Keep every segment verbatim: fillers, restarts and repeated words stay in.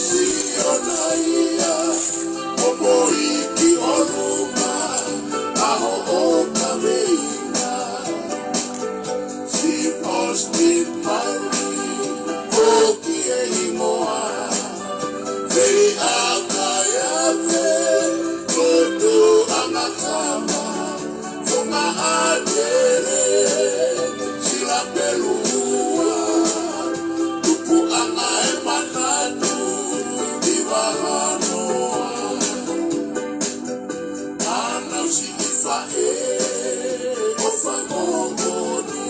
Siʻonaia, ʻo mou ʻi ʻolunga, ʻa hoʻo kaveinga. Siʻi Austin Pauli, ʻoku ʻi he hingoa. Fei ʻa Kaiafe, Tutuʻanga Kama. Funga ʻAtele, Sila Pelua, tupuʻanga e manatu, ʻi Vahanoa. Ana siʻi faʻē, ʻo Fangongoni,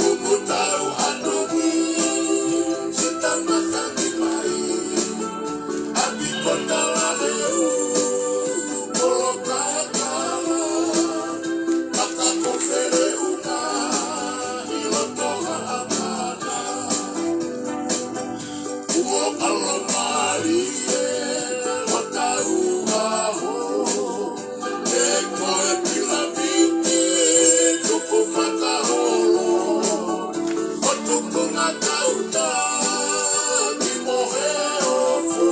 Umu Tau ʻAtongi, Sita Matangi Mai. ʻApi ko Talaleu, Polo Kakala, Paka ko Feleunga, ʻi loto Haʻamana. Uo ʻAlo Malie, ʻo Tauaho, ʻe ko e pilamiki, tuku fakaholo, ʻo tuku ngā tauta, ki mohe ofu,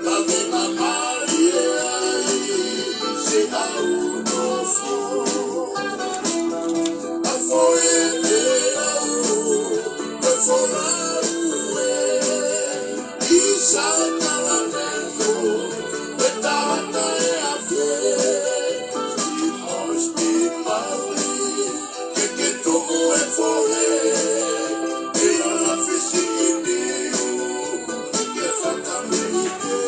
ka me ngā mali e ai, si au nofo. A foe te au, te folau e, i Sakalamento, e tangata e afe, i Austin Pauli. Ke ke tuʻu e fohe, ʻi Lafisi ʻi Niu, ke ke fakameʻite.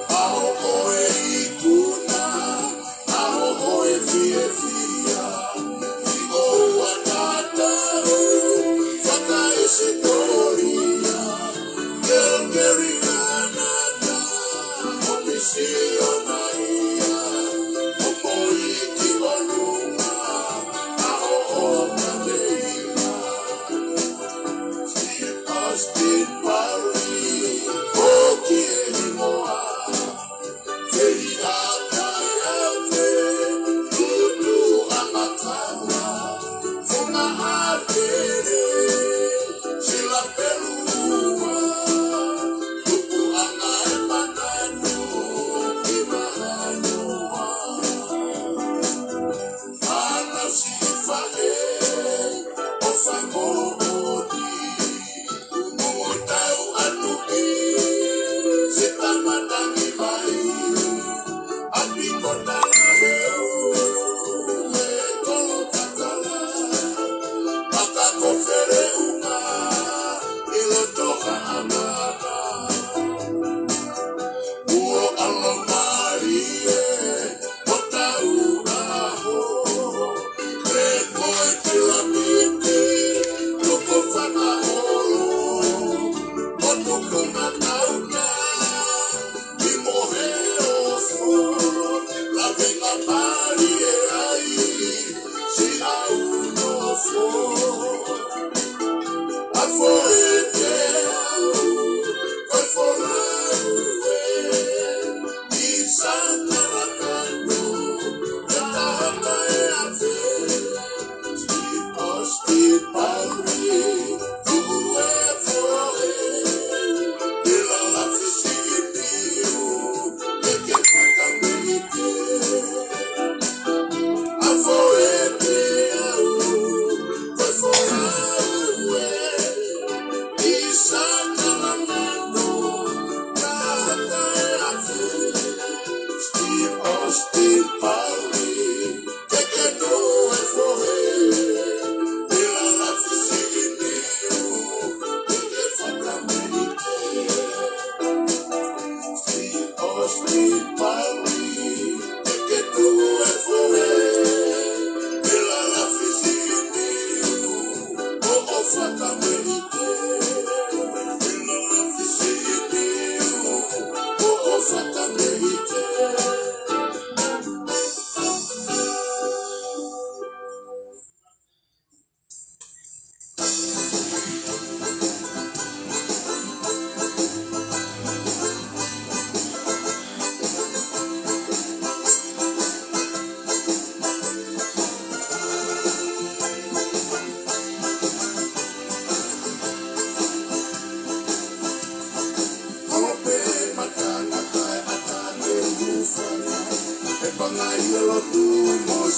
ʻA hoʻo ikuna, ʻa hoʻo fiefia, ʻi ʻoua tatau, fakaʻisitolia. Kerikanata, ʻo misionalia, ʻo mou ʻi ʻolunga, ʻa hoʻo kaveinga. Siʻi Austin Pauli, ʻoku ʻi he hingoa. Fei ʻa Kaiafe, Tutuʻanga Kama, Funga ʻAtele, Sila Pelua, tupuʻanga e manatu, ʻi Vahanoa. Ana siʻi faʻē, ʻo Fangongoni, Umu Tau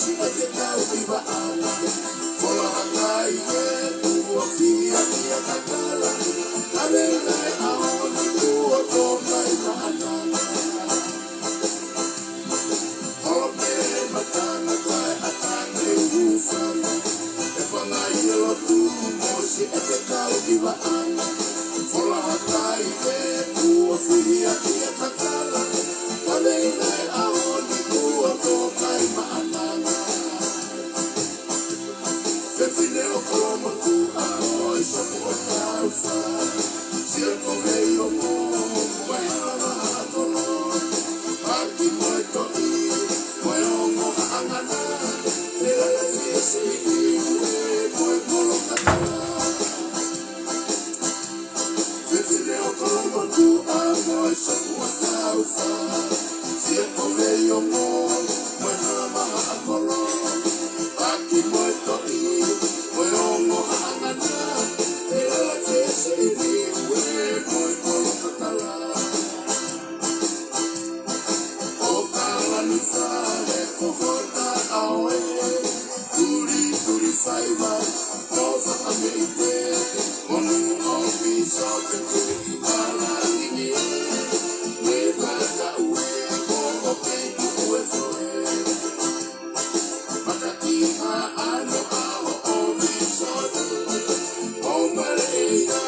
ʻEke kau ki vaʻa, fola hakai e kuo fia kia kakala, ka lele ʻaho ni kuo tōkai maʻana. Holo pē matana kae ʻatā ke u hūfanga, ʻe pangai e lotu mo si ʻeke kau ki vaʻa, fola hakai e kuo fia kia kakala, ka lele ʻaho ni kuo tōkai maʻana. Fefine ʻo Kolomotuʻa mo e sopu ʻo Taufa, sio ko mei o mo, mo e hala maha kolo, paki mo e toʻi, mo e ongo haʻangana, e lala fisi i ue, mo e kolo kakala. Fefine ʻo Kolomotuʻa mo e sopu ʻo Taufa, sio ko mei o mo, mo e hala maha kolo, paki mo e toʻi, mo e ongo haʻangana, e lala fisi i ue, mo e kolo kakala. ʻO Kalani Fale ko hota ʻaoe, tuli tuli faiva, ʻo Fakameite, monu ʻo Pīsope Tuʻi Kalani ni, me mata ue ko o kei tuʻu e foe. Matakiha ano ʻaho ʻo Pīsope, ʻo maleʻia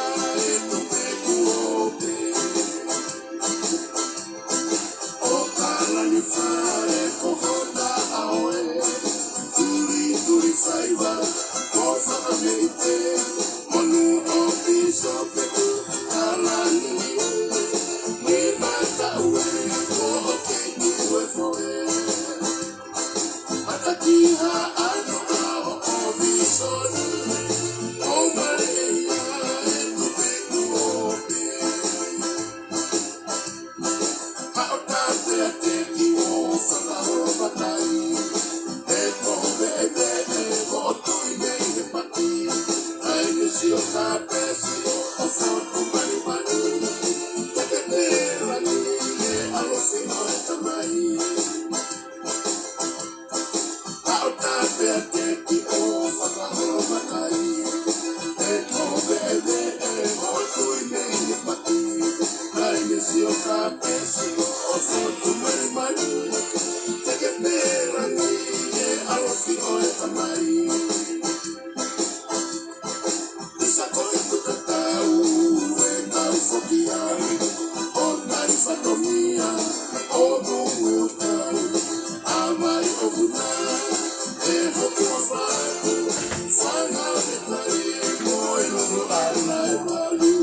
e tupe kuo pē. ʻO Kalani Fale ko hota ʻaoe, tuli tuli faiva, ʻo Fakameite, monu ʻo Pīsope Tuʻi Kalani ni, me mata ue ko o kei tuʻu e foe. Matakiha ano ʻaho ʻo Pīsope, ʻo maleʻia e tupe kuo pē. Haʻo tāpea teki ʻo fakaholo patai, e ko veʻeveʻe ko tui mei he paki, ai me sio ka pesi ʻo fotu malimali, teke pē langi e ʻalofi ʻo e tamai. Haʻo tāpea teki ʻo fakaholo patai, e ko veʻeveʻe ko tui mei he paki, ai me sio ka pesi ʻo fotu malimali, teke pē langi e ʻalofi ʻo e tamai. Isa ko e kuta tau, e tau foki au, ʻo nai fatongia, ʻo nungu tau, ʻa mai ʻo vuna, e hoku ʻa fai, fanga me tai, mo e lolo ala e malu.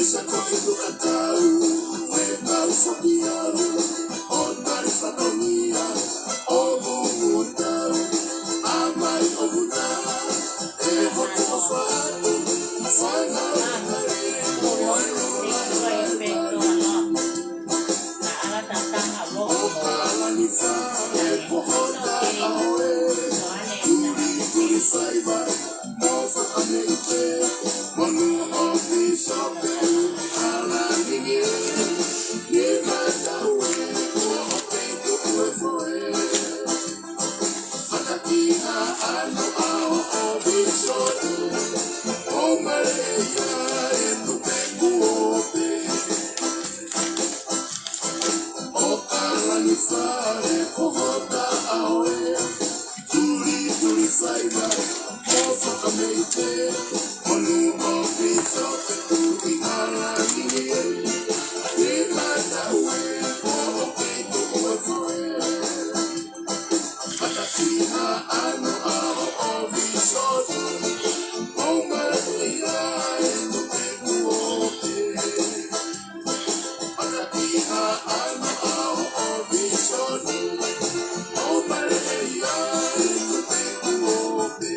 Isa ko e kuta tau, e tau foki au, ʻo nai fatongia, ʻo nungu tau, ʻa mai ʻo vuna, e hoku ʻa fai, fanga me tai, mo e lolo ala e malu. ʻO Kalani Fale ko hota ʻaoe, tuli tuli faiva, mo Fakameite, monu ʻo Pīsope Tuʻi Kalani ni, me mata ue ko o kei tuʻu e foe. Matakiha ano ʻaho ʻo Pīsope, ʻo maleʻia e tupe kuo pē. ʻO Kalani Fale ko hota ʻaoe, tuli tuli faiva, ʻo Fakameite, monu ʻo Pīsope Tuʻi Kalani ni, me mata ue ko o kei tuʻu e foe. Matakiha ano ʻaho ʻo Pīsope, ʻo maleʻia e tupe kuo pē. Matakiha ano ʻaho ʻo Pīsope, ʻo maleʻia e tupe kuo pē.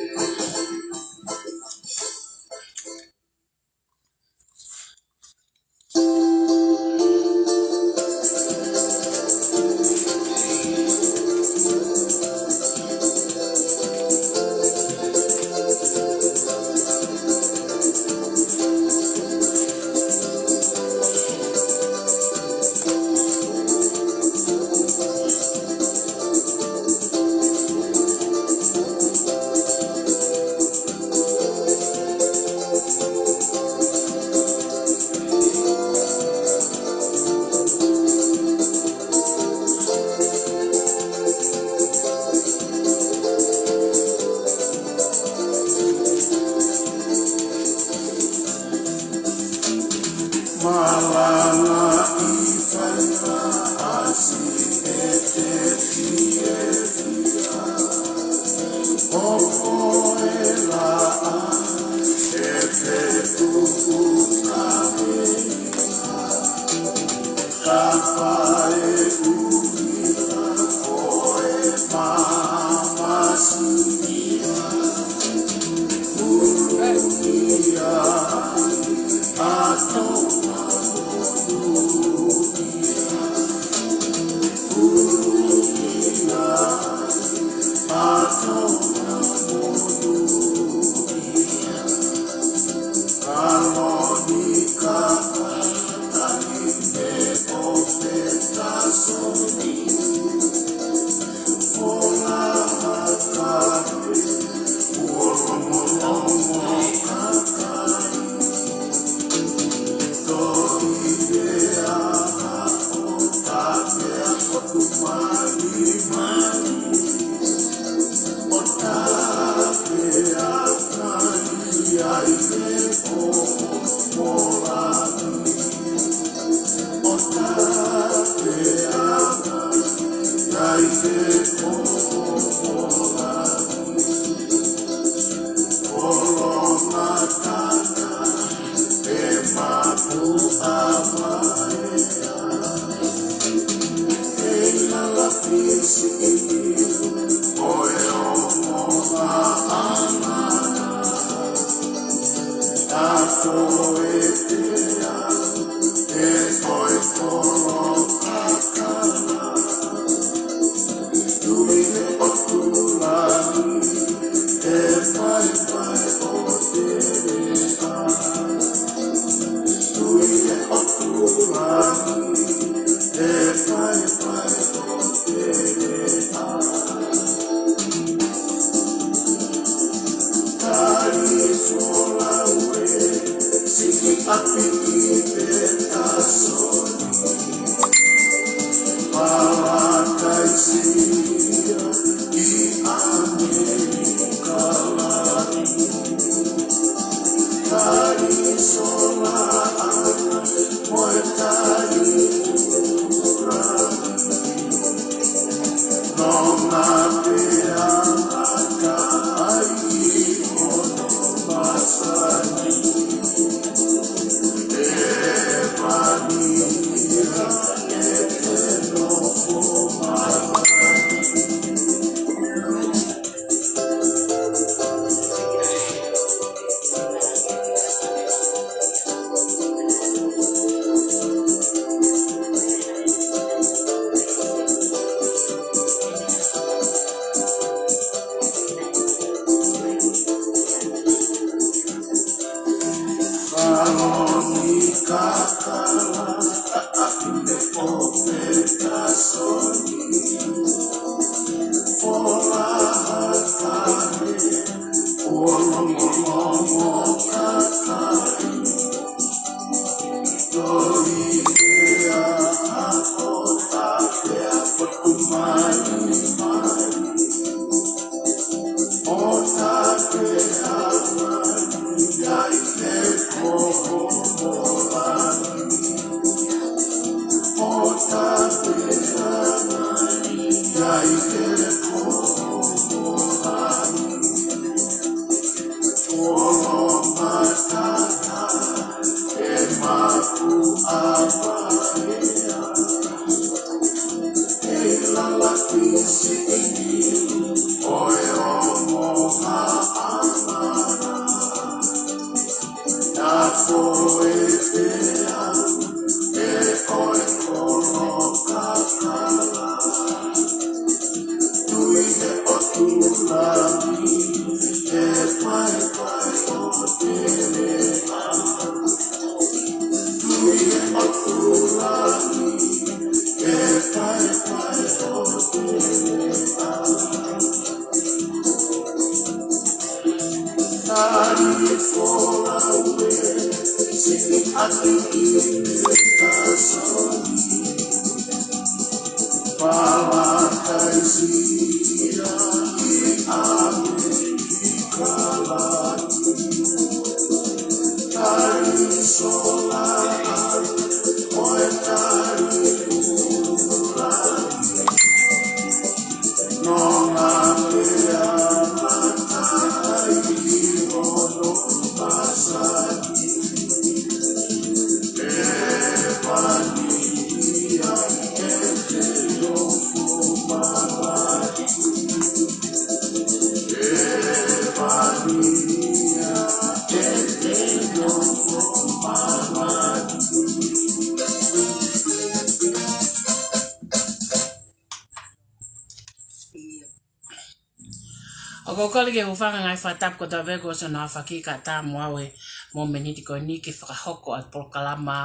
ʻOku ou kole ke u hūfanga he ngaahi fakatapu kotoa pē kuo ʻosi hono aofaki kae ʻatā mo au he momeniti ko eni ke fakahoko ʻa e polokalama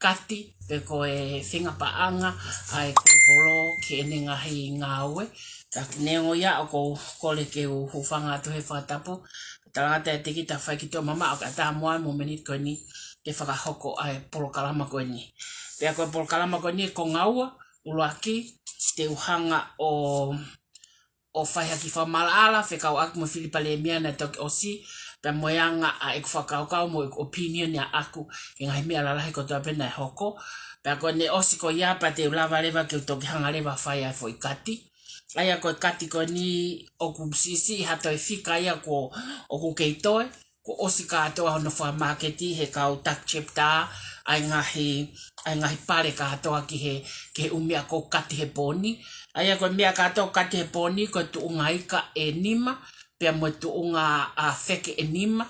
kati pe ko e feinga paʻanga ʻa e kōpolo ki heʻene ngaahi ngāue. Ka neongo ia ʻoku ou kole ke u hūfanga atu he fakatapu, talangata e tiki ta fai ki tō mama ʻo kae ʻatā mo au he momeniti ko eni ke fakahoko ʻa e polokalama ko eni. Pea ko e polokalama ko eni ko e ngāue ʻuluaki, te u hanga ʻo ʻo fai ha kiʻi fakamaʻalaʻala fekauʻaki mo Filipa Lēmia naʻe toki ʻosi, Pea mo e anga ʻa ʻeku fakakaukau mo ʻeku opinion ia ʻaʻaku ki he ngaahi meʻa lalahi kotoa pē naʻe hoko. Pea ko ʻene ʻosi ko ia pea te u lava leva ke u toki hanga leva ʻo fai ʻa e foʻi kati. ʻA ia ko e kati ko eni ʻoku siʻisiʻi ha toe fika ia kuo ʻoku kei toe, kuo ʻosi kātoa hono fakamāketi he kau taki chapter ʻa e ngaahi, ʻa e ngaahi pale kātoa ki he, ki he ʻū meʻa ʻoku kati he pō ni. ʻA ia ko e meʻa kātoa ʻoku kati he pō ni ko e tuʻunga ika ʻe nima, pea mo e tuʻunga ʻa feke ʻe nima.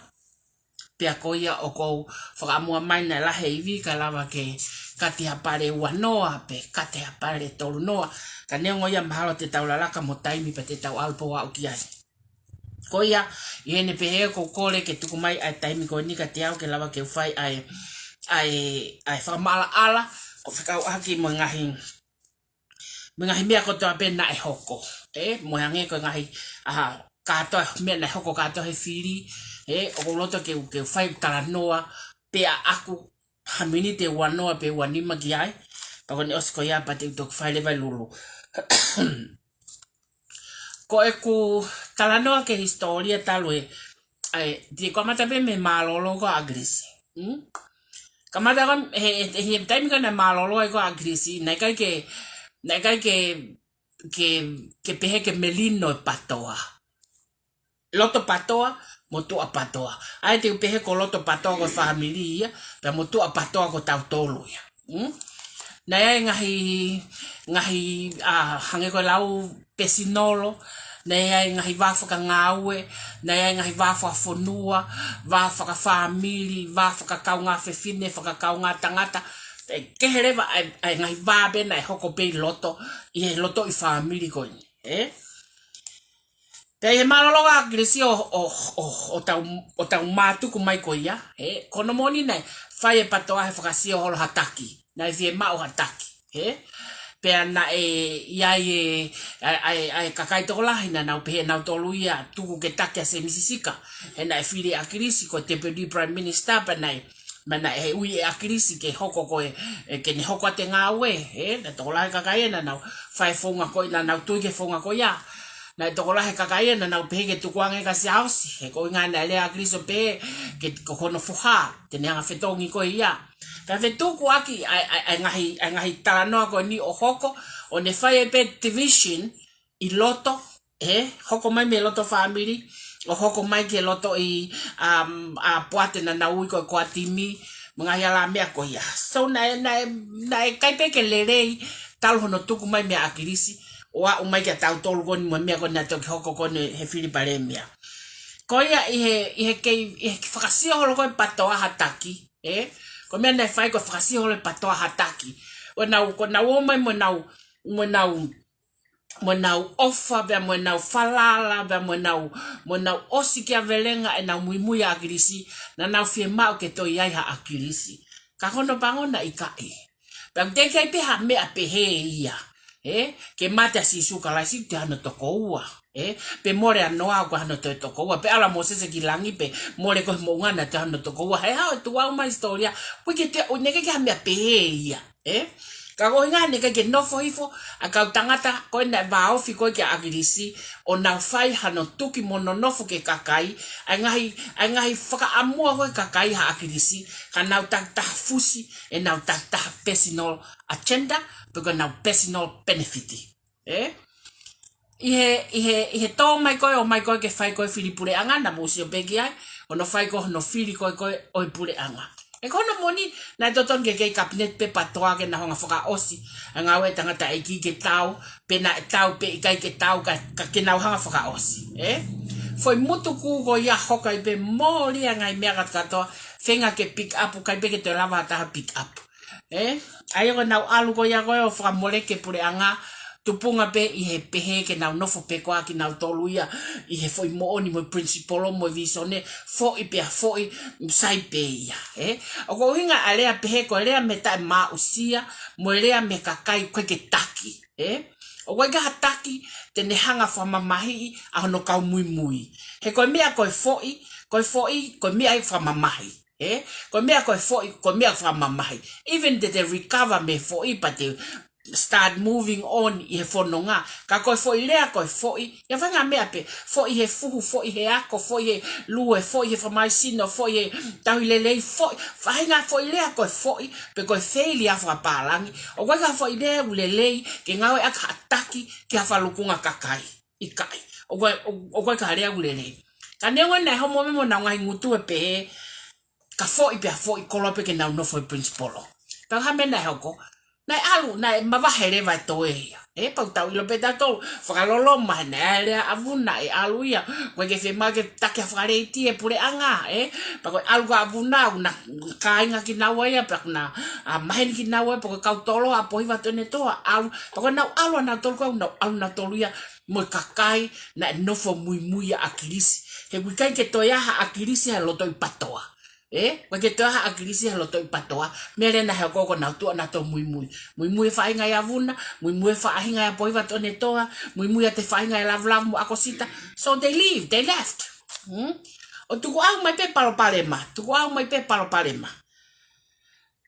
Pea ko ia ʻoku ou fakaʻamua mai naʻe lahi e ivi kae lava ke kati ha pale ua noa, pe kati ha pale tolu noa. Ka neongo ia mahalo te tau lalaka mo taimi pea te tau ʻalu pē ʻo aʻu ki ai. Ko ia, ʻi heʻene pehē ʻoku ou kole ke tuku mai ʻa e taimi ko eni kiate au ke lava ke u fai ʻa e, ʻa e, ʻa e fakamaʻalaʻala, ʻo fekauʻaki mo e ngaahi, mo e ngaahi meʻa kotoa pē naʻe hoko. ʻE, mo e hangē ko e ngaahi, ʻa, kātoa, meʻa naʻe hoko kātoa he fili, ʻe, ʻoku ou loto ke u, ke u fai talanoa, pea ʻaku, ha miniti ʻe ua noa pe ua nima ki ai, pea ko ʻene ʻosi ko ia pea te u toki fai leva e lulu. Ko ʻeku talanoa ki he hisitōlia talu e, ʻa e, te u kamata pē mei he mālōlō ko ia ʻa ʻAkilisi. Hmm? Kamata ko e, he, he, he taimi ko ē naʻe mālōlō ai ko ia ʻa ʻAkilisi, naʻe ʻikai ke, naʻe ʻikai ke, ke, ke pehē ke melino e PATOA. Loto PATOA, mo tuʻa PATOA. ʻA ia te u pehē ko loto PATOA ko e fāmili ia, pea mo tuʻa PATOA ko tautolu ia. Hmm? Naʻe ʻi ai e ngaahi, ngaahi, ʻa, hangē ko e lau pesinolo, naʻe ʻi ai e ngaahi vā fakangāue, naʻe ʻi ai e ngaahi vā fakafonua, vā fakafāmili, vā fakakaungā fefine, fakakaungā tangata, ʻe kehe leva ʻa e, ʻa e ngaahi vā pē naʻe hoko pē ʻi loto, ʻi he lotoʻi fāmili ko eni, ē? Pea ʻi he mālōlō ʻa ʻAkilisi ʻo, ʻo, ʻo, ʻo tau, ʻo tau mātuku mai ko ia, ē, ko hono moʻoni naʻe fai e PATOA he fakasio holo ha taki, naʻe fiemaʻu ha taki, ē. Pea naʻe ʻi ai e, ʻa e, ʻa e, ʻa e kakai tokolahi naʻa nau pehē nautolu ia tuku ke taki ʻa Sēmisi Sika, he naʻe fili ʻe ʻAkilisi ko e Deputy Prime Minister, pea naʻe, pea naʻe ui ʻe ʻAkilisi ke hoko ko e, ʻe, ke ne hoko atu e ngāue, ē, naʻe tokolahi e kakai ia naʻa nau fai e founga ko ia, naʻa nau tui ki he founga ko ia. Naʻe tokolahi e kakai ia naʻa nau pehē ke tukuange ʻe Siaosi, he ko e ʻuhinga naʻe lea ʻa ʻAkilisi ʻo pehē ke ko hono foha, te ne hanga ʻo fetongi ko ia. Pea fetukuaki ʻa e, ʻa e, ʻa e ngaahi, ʻa e ngaahi talanoa ko eni ʻo hoko, ʻo ne fai ai pē division ʻi loto, ē, hoko mai mei loto fāmili, ʻo hoko mai ki lotoʻi, um, ʻa e poate naʻa nau ui ko e Koatimi, mo e ngaahi ala meʻa ko ia. So naʻe, naʻe, naʻe ʻikai pē ke lelei, talu hono tuku mai meia ʻAkilisi, ʻo aʻu mai kia tautolu ko eni mo e meʻa ko eni naʻe toki hoko ko eni he fili palēmia. Ko ia ʻi he, ʻi he kei, ʻi he fakasio holo ko e PATOA ha taki, ē? Ko e meʻa naʻe fai ko e fakasio holo e PATOA ha taki. ʻO nau, ko ʻenau ō mai mo ʻenau, mo ʻenau, mo ʻenau ʻofa, pea mo ʻenau falala, pea mo ʻenau, mo ʻenau ʻosi kia velenga ʻenau muimui ʻa ʻAkilisi, naʻa nau fiemaʻu ke toe ʻi ai ha ʻAkilisi. Ka ko hono pango naʻe ʻikai. Pea ʻoku teʻeki ai pē ha meʻa pehē ia, ē, ke mate ʻa Sīsū Kalaisi ʻoku toe ʻi ai hano tokoua, ē, pe mole ʻa Noa ʻoku ʻi ai hano toe tokoua, pe ʻalu ʻa Mōsese ki langi pe mole ko e moʻunga naʻe toe ʻi ai hano tokoua. He hao e tuʻu au mai hisitōlia, ʻoku ʻikai ke toe, ʻoku ʻikai ke ha meʻa pehē ia, ē. Ka ko e ʻuhinga naʻe ʻikai ke nofo hifo ʻa e kau tangata ko ē naʻe vāofi ko ē kia ʻAkilisi, ʻo nau fai hano tuki mo nonofo ki he kakai, ʻa e ngaahi, ʻa e ngaahi fakaʻamua ko ē ʻa e kakai ha ʻAkilisi, ka nau takitaha fusi ʻenau takitaha personal agenda, pe ko ʻenau personal benefit. Ē? ʻI he, ʻi he, ʻi he tō mai ko ē, ō mai ko ē ke fai ko ē fili puleʻanga, naʻa mou sio pē ki ai, hono fai ko ē hono fili ko ē ko ē ʻo e puleʻanga. Ē, ko hono moʻoni, naʻe totonu ke kei kapineti pē PATOA ke nau hanga ʻo fakaʻosi ʻa e ngāue ʻa e tangataʻeiki ke tau, pe naʻe tau pe ʻikai ke tau, ka, ka ke nau hanga ʻo fakaʻosi, ē? Foʻi mutuku ko ia hoko ai pē mole ʻa e ngaahi meʻa kātoa, feinga ke pick up, ʻikai pē ke toe lava ha taha pick up. Ē? ʻA ia ko ʻenau ʻalu ko ia ko ē ʻo fakamoleki e puleʻanga, tupunga pē ʻi he pehē ke nau nofo pē ko ā kinautolu ia ʻi he foʻi moʻoni mo e principle mo e visone, foʻi pea foʻi, sai pē ia, ē? ʻOku ʻuhinga ʻa e lea pehē ko e lea mei he taʻemāʻusia, mo e lea mei he kakai ʻoku ʻikai ke taki, ē? ʻOku ʻikai ha taki te ne hanga ʻo fakamamahiʻi ʻa hono kau muimui. He ko e meʻa ko e foʻi, ko e foʻi, ko e meʻa ia ʻoku fakamamahi. Ē? Ko e meʻa ko e foʻi, ko e meʻa fakamamahi. Even te te recover mei he foʻi pea te, start moving on ʻi he fononga. Ka ko e foʻi lea, ko e foʻi, ʻi he faʻahinga meʻa pē, foʻi he fuhu, foʻi he ako, foʻi he lue, foʻi he fakamālohisino, foʻi he tauhi lelei, foʻi, faʻahinga foʻi lea ko e foʻi, pe ko e feili ʻa fakapālangi. ʻOku ʻikai ko ha foʻi lea ʻoku lelei ke ngāueʻaki ʻaki ha taki ki ha falukunga kakai. ʻIkai. ʻOku ʻikai, ʻoku ʻikai ko ha lea ʻoku lelei. Ka neongo naʻe homo mai mo ʻenau ngaahi ngutu ʻo pehē, ka foʻi pea foʻi, koloa pē ke nau nofo ʻi Prince Polo. Pea ko e hā e meʻa naʻe hoko? Naʻe ʻalu, naʻe mavahe leva e toe ia. Ē, pea ʻoku tau ʻilo pē tautolu, fakaloloma he naʻe ʻi ai e lea ʻa Vuna ʻe ʻalu ia. ʻOku ʻikai ke fiemaʻu ke taki ha fakaleiti e puleʻanga, ē? Pea ko e ʻalu ko ē ʻa Vuna, ʻoku na kāinga kinaua ia, pea ʻoku na, ʻa, maheni kinaua ia, pea ko e kau tolo ʻa Pōhiva Tuʻiʻonetoa, ʻalu, pea ko ʻenau ʻalu ʻanautolu ko ē, ʻoku nau ʻalu nautolu ia mo e kakai naʻe nofo muimui ʻia ʻAkilisi. He ʻoku ʻikai ke toe ʻi ai ha ʻAkilisi he lotoʻi PATOA. Ē? ʻOku ʻikai ke toe ʻi ai ha ʻAkilisi he lotoʻi PATOA. Meʻa leva naʻe hoko ko ʻenau tuʻu ʻanautolu muimui. Muimui e faʻahinga ia ʻa Vuna, muimui e faʻahinga ia ʻa Pōhiva Tuʻiʻonetoa, muimui ʻa e faʻahinga ia ʻa Lavulavu mo ʻAkosita. So they leave, they left. Hmm? ʻO tukuʻau mai pē palopalema, tukuʻau mai pē palopalema.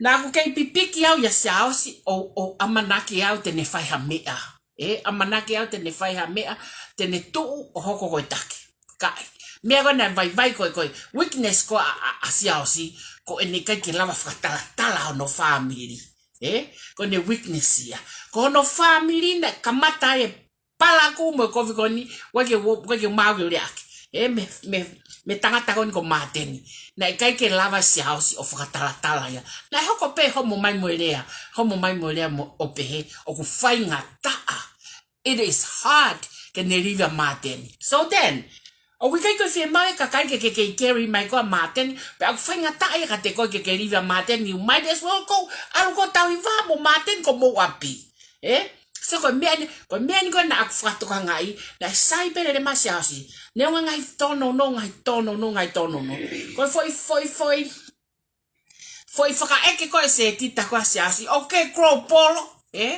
Naʻa ku kei pipiki au ʻia Siaosi ʻo, ʻo ʻamanaki au te ne fai ha meʻa. Ē, ʻamanaki au te ne fai ha meʻa, te ne tuʻu ʻo hoko ko e taki. ʻIkai. Meʻa ko ē naʻe vaivai ko ē, ko e weakness ko ē ʻa, ʻa, ʻa Siaosi, ko ʻene ʻikai ke lava fakatalatala hono fāmili. Ē, ko ʻene weakness ia. Ko hono fāmili naʻe kamata ai e palakū mo e kovi ko eni, ʻoku ʻikai ke, ʻoku ʻikai ke mau ke uleaki. Ē, mei, mei, mei he tangata ko eni ko Māteni. Naʻe ʻikai ke lava ʻe Siaosi ʻo fakatalatala ia. Naʻe hoko pē homo mai mo e lea, homo mai mo e lea mo, ʻo pehē, ʻoku faingataʻa. It is hard ke ne livi ʻa Māteni. So then, ʻoku ʻikai ko e fiemaʻu e kakai ke, ke, ke carry mai koe ʻa Māteni, pea ʻoku faingataʻa ia kiate koe ke, ke livi ʻa Māteni, you might as well go, ʻalu koe ʻo tauhi vā mo Māteni ko homou ʻapi. Ē? So ko e meʻa ni, ko e meʻa ni ko ē naʻa ku fakatokangaʻi, naʻe sai pē lele mai ʻa Siaosi. Neongo e ngaahi tōnounou, ngaahi tōnounou, ngaahi tōnounou. Ko e foʻi, foʻi, foʻi, foʻi fakaʻeke ko ē ʻa e sētita ko ē ʻa Siaosi, ʻoku ke grow polo, ē?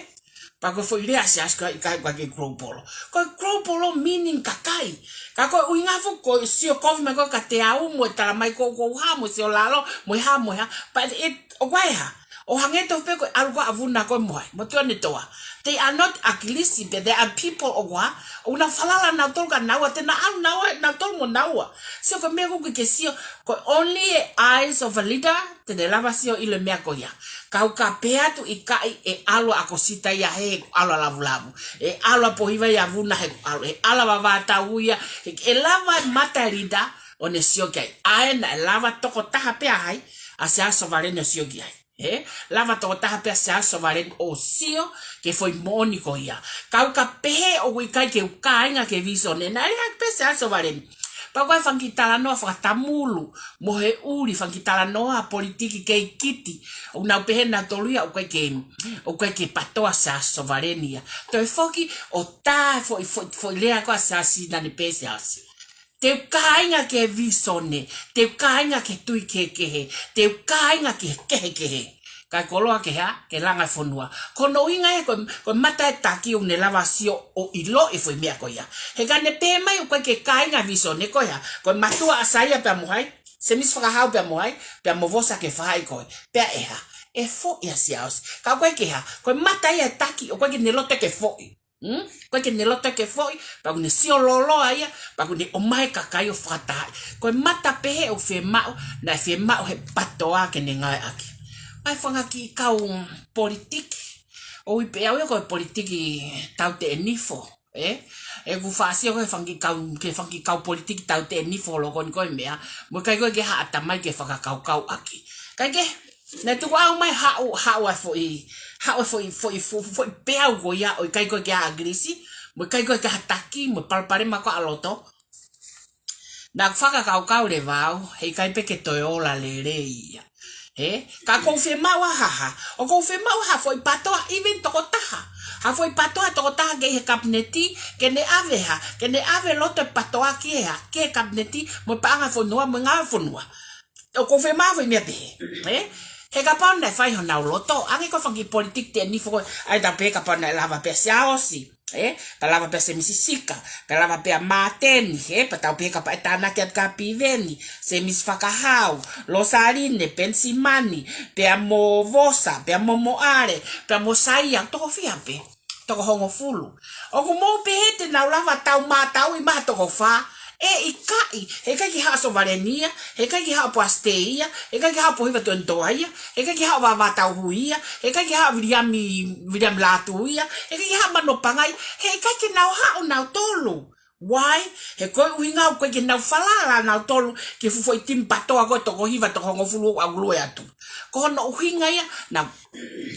Pea ko e foʻi lea ʻa Siaosi ko ē ʻikai, ʻoku ʻikai ke grow polo. Ko e grow polo meaning kakai. Ka ko e ʻuhinga foki ko e sio kovi mai ko ē kiate au mo e tala mai ko, ko e hā mo e sio lalo, mo e hā, mo e hā. But it, ʻoku ʻi ai e hā. ʻO hangē tofu pē ko e ʻalu ko ē ʻa Vuna ko ē mo ai, mo Tuʻiʻonetoa. They are not ʻAkilisi, but they are people ʻoku ʻi ai, ʻoku nau falala nautolu kia naua, te na ʻalu naua, nautolu mo naua. So ko e meʻa ʻoku ke sio, ko e only eyes of a leader, te ne lava sio ʻilo e meʻa ko ia. Kau ka pehē atu ʻikai, ʻe ʻalu ʻa ʻAkosita ia he ʻoku ʻalu ʻa Lavulavu. ʻE ʻalu ʻa Pōhiva ia ʻa Vuna he ʻoku ʻalu, ʻe ʻalu ʻa Vavātau ia, he ʻe lava e mata e leader, ʻo ne sio ki ai. ʻA ē naʻe lava tokotaha pē ʻa hai, ʻa Siaosi Sovaleni ʻo sio ki ai. Ē, lava tokotaha pē ʻa Siaosi Sovaleni ʻo sio ki he foʻi moʻoni ko ia. Kau ka pehē ʻoku ʻikai ke u kāinga ki he visone, naʻe lea pē ʻa Siaosi Sovaleni. Pea ko e fanga kiʻi talanoa fakatamulu, mo e ʻuli fanga kiʻi talanoa politiki kei kiti. ʻOku nau pehē nautolu ia ʻoku ʻikai ke, ʻoku ʻikai ke PATOA ʻa Siaosi Sovaleni ia. Toe foki ʻo tā e foʻi, foʻi, foʻi lea ko ē ʻa Siaosi naʻa ne pehē ʻe Siaosi. Te u kāinga ki he visone, te u kāinga ki he tui kehekehe, te u kāinga ki he kehekehe. Kae koloa ke hā, ke langa e fonua. Ko hono ʻuhinga ia ko, ko e mata e taki ʻoku ne lava sio ʻo ʻilo e foʻi meʻa ko ia. He ka ne pehē mai ʻoku ʻikai ke kāinga visone ko e hā, ko e mātuʻa ʻa Saia pea mo hai, Semisi Fakahau pea mo hai, pea mo Vosa Kefahaʻi ko ē. Pea ʻe hā, ʻe foʻi ʻa Siaosi. Ka ʻoku ʻikai ke hā, ko e mata ia e taki, ʻoku ʻikai ke ne loto ke foʻi. Hmm? ʻOku ʻikai ke ne loto ke foʻi, pea ʻoku ne sio lōloa ia, pea ʻoku ne ʻomai e kakai ʻo fakatahaʻi. Ko e mata pehē ʻoku fiemaʻu, naʻe fiemaʻu he PATOA ke ne ngāueʻaki. ʻA e fanga kiʻi kau politiki, ʻoku ui pē au ia ko e politiki tauteʻe nifo, ē? ʻOku faʻa sio ko e fanga kiʻi kau, ki he fanga kiʻi kau politiki tauteʻe nifo loko ni ko e meʻa, mo e ʻikai ko ē ke haʻa tamai ke fakakaukauʻaki. Kae kehe, naʻe tukuʻau mai haʻu, haʻu ʻa e foʻi, haʻu ʻa e foʻi, foʻi, foʻi, foʻi peau ko ia ʻo ʻikai ko ē ke ʻa ʻAkilisi, mo e ʻikai ko ē ke ʻa ha taki, mo e palopalema ko ē ʻa loto. Naʻa ku fakakaukau leva au, he ʻikai pē ke toe ola lelei ia. Ē? Ka ʻoku ou fiemaʻu ʻa ha hā, ʻoku ou fiemaʻu ha foʻi PATOA, even tokotaha. Ha foʻi PATOA tokotaha ke ʻi he kapineti, ke ne ʻave hā, ke ne ʻave loto e PATOA ki he hā, ki he kapineti, mo e paʻanga fonua, mo e ngāue fonua. ʻOku ou fiemaʻu foʻi meʻa pehē, ē? He kapau naʻe fai honau loto, ʻange ko e fanga kiʻi politiki teʻe nifo ko ē, ʻai ta pē kapau naʻe lava pē ʻa Siaosi. ē? Pea lava pē ʻa Semisi Sika, pea lava pē ʻa Māteni, ē? Pea tau pehē kapau ʻe tānaki atu kia Piveni, Semisi Fakahau, Losaline, Penisimani, pea mo Vosa, pea mo Moʻale, pea mo Saia, toko fiha pē? Toko hongofulu. ʻOku mou pehē te nau lava tau mātauʻi mai ha toko fā? ʻE ʻikai, he ʻikai ke haʻu ʻa Sovaleni ia, he ʻikai ke haʻu ʻa Poasi Tē ia, he ʻikai ke haʻu ʻa Pohiva Tuʻanetoa ia, he ʻikai ke haʻu ʻa Vavā Tauhu ia, he ʻikai ke haʻu ʻa Viliami, Viliami Lātū ia, he ʻikai ke haʻu ʻa Mano Pangai, he ʻikai ke nau haʻu nautolu. Why? He ko e ʻuhinga ʻoku ʻikai ke nau falala nautolu ki he fuʻu foʻi timi PATOA ko e toko hiva, toko hongofulu ʻoku lue atu. Ko hono ʻuhinga ia, now,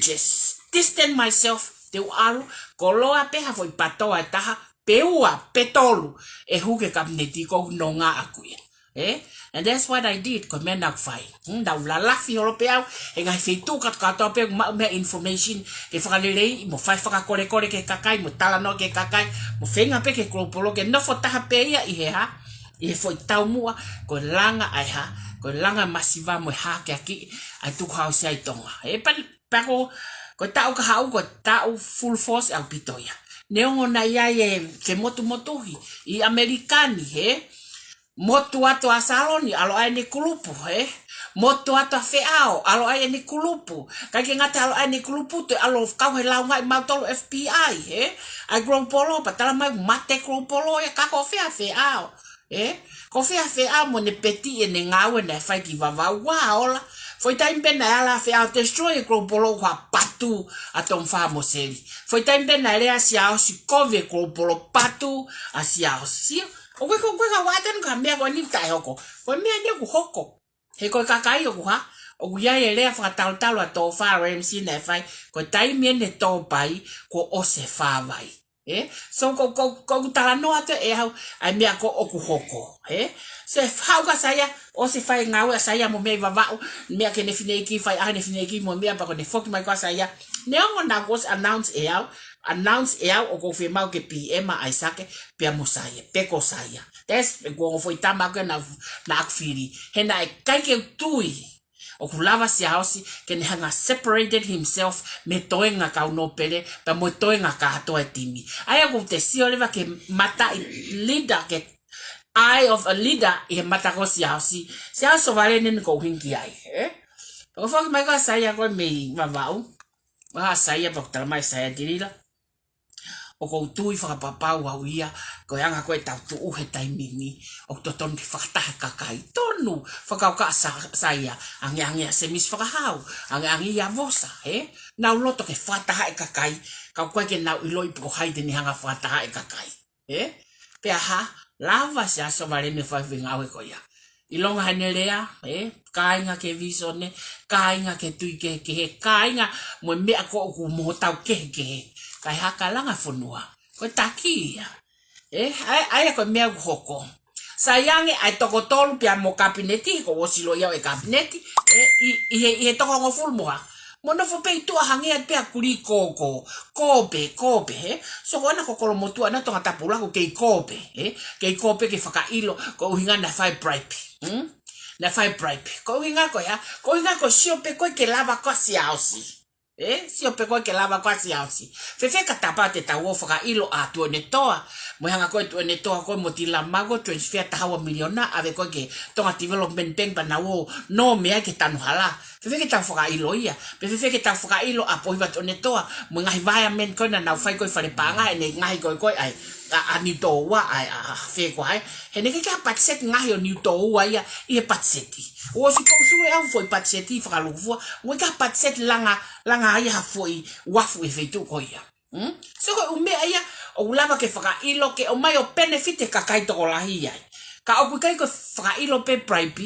just distance myself, te u ʻalu, koloa pē ha foʻi PATOA ʻe taha, pe ua, pe tolu, ʻe hū ki he kapineti, ko hono ʻuhinga ʻaʻaku ia. Ē? And that's what I did, ko e meʻa naʻa ku fai. Hmm, naʻa ku lalafi holo pē au he ngaahi feituʻu kātoa pē ʻoku maʻu meʻa, information, ke fakaleleiʻi mo fai fakakolekole ki he kakai, mo talanoa ki he kakai, mo feinga pē ki he global, ke nofo taha pē ia ʻi he hā, ʻi he foʻi taumuʻa, ko e langa ʻa e hā, ko e langa masiva mo e hakeakiʻi ʻa e tukuhausia ʻi Tonga. Ē, pea, pea ko, ko e taʻu ka haʻu, ko e taʻu full force ʻaupito ia. Neongo naʻe ʻi ai e femotumotuhi ʻi ʻAmelika ni, ē? Motu atu ʻa Saloni, ʻalu ʻa ʻene kulupu, ē? Motu atu ʻa Feʻao, ʻalu ʻa ʻene kulupu. ʻIkai ke ngata ʻalu ʻa ʻene kulupu, toe ʻalu kau he launga ʻi mautolu F B I, ē? ʻA e global, pea tala mai mate global, ē, ka ko fē ʻa Feʻao, ē? Ko fē ʻa Feʻao mo ʻene peti ʻene ngāue naʻe fai ki Vavaʻu, ua ola. Foʻi taimi pē naʻe ala ʻa Feʻao destroy e global, ʻoku patu ʻa Tongifā mo Seli. Foʻi taimi pē naʻe lea ʻa Siaosi, kovi e global, patu ʻa Siaosi. ʻOku ʻikai, ʻoku ʻikai ke u ʻai atu eni ko e meʻa ko eni taʻehoko. Ko e meʻa eni ʻoku hoko. He ko e kakai ʻoku hā, ʻoku ʻi ai e lea fakatalutalu ʻa Tōfā Ramsey naʻe fai, ko e taimi eni ʻe tō pai, kuo ʻosi e fāvai. Ē? So, ko, ko, ko ʻeku talanoa atu ʻe au, ʻa e meʻa ko ē ʻoku hoko. Ē? So, ʻe haʻu ʻa Saia, ʻosi e fai e ngāue ʻa Saia mo e meʻa ʻi Vavaʻu, meʻa ki heʻene fineʻeiki, fai ʻa heʻene fineʻeiki mo e meʻa, pea ko ʻene foki mai ko ē ʻa Saia. Neongo naʻa ku ʻosi announce ʻe au, announce ʻe au ʻoku ou fiemaʻu ke P M ʻa ʻAisake, pea mo Saia, pe ko Saia. That's, ko e ongo foʻi tama ko ē naʻa, naʻa ku fili. He naʻe ʻikai ke u tui ʻoku lava ʻa Siaosi ke ne hanga separated himself mei he toenga kau nōpele, pea mo e toenga kātoa e timi. ʻA ia ʻoku te sio leva ki he mata ʻi leader, ki he eye of a leader ʻi he mata ko ē ʻo Siaosi. Siaosi, Sovaleni eni ʻoku ou ʻuhinga ki ai, ē? Pea ko e foki mai ko ē ʻa Saia ko ē mei Vavaʻu. ʻA Saia, pea ʻoku tala mai ʻe Saia Tilila, ʻoku ou tui fakapapau au ia, ko e anga ko ē ʻetau tuʻu he taimi ni, ʻoku totonu ke fakataha e kakai. Tonu, fakakaukau ʻa Sa-, Saia, angeange ʻa Semisi Fakahau, angeange ʻa Vosa, ē? Nau loto ke fakataha e kakai, ka ʻoku ʻikai ke nau ʻiloʻi pe ko hai te ne hanga fakataha e kakai. Ē? Pea hā, lava ʻa Siaosi Sovaleni ʻo fai e foʻi ngāue ko ia. ʻIlonga heʻene lea, ē? Kāinga ki he vīsone, kāinga ki he tui kehekehe, kāinga mo e meʻa ko ē ʻoku mo hotau kehekehe. Kae hā, ka langa e fonua. Ko e taki ia. Ē? ʻA ia, ʻa ia ko e meʻa ʻoku hoko. Sai ange ʻa e toko tolu pea mo e kapineti, he ʻoku ou ʻosi ʻilo ia ʻo e kapineti, ē? ʻI, ʻi he, ʻi he toko hongofulu mo hā. Mo nofo pē ʻi tuʻa, hangē atu pē ha kulī kōkō. Kō pē, kō pē, ē? So ko ʻena ko Kolomotuʻa na, Tongatapu Lahi, kei kō pē, ē? Kei kō pē ke fakaʻilo, ko e ʻuhinga naʻe fai bribe. Hmm? Naʻe fai bribe. Ko e ʻuhinga ko e hā, ko e ʻuhinga ko e sio pē ko ē ke lava ko ē ʻa Siaosi. Ē? Sio pē ko ē ke lava ko ē ʻa Siaosi. Fēfē ka tapa te tau ō fakaʻilo ʻa Tuʻanetoa. Mo e hanga ko ē ʻa Tuʻanetoa ko ē mo Tilamau ʻo transfer taha ua miliona, ʻave ko ē ki he Tonga Development Bank pea nau ō nō mei ai ki he tanu hala. Fēfē ke tau fakaʻilo ia? Pe fēfē ke tau fakaʻilo ʻa Pohiva Tuʻanetoa mo e ngaahi environment ko ē naʻa nau fai ko ē ʻi Falepaʻanga, ʻene ngaahi ko ē ko ē ʻa e, ʻa, ʻa Niutōua, ʻa e, ʻa, ʻa fē ko ē ʻa e. He naʻe ʻikai ke ʻi ai ha patiseti ngaahi ʻo Niutōua ia ʻi he patiseti. ʻOku ʻosi go through ʻe au e foʻi patiseti fakalūkufua, ʻoku ʻikai ha patiseti langa, langa ai ha foʻi uafu ʻi he feituʻu ko ia. Hmm? So ko e ʻū meʻa ia ʻoku lava ke fakaʻilo ke ʻomai ʻo benefit e kakai tokolahi ai. Ka ʻoku ʻikai ko e fakaʻilo pē bribe,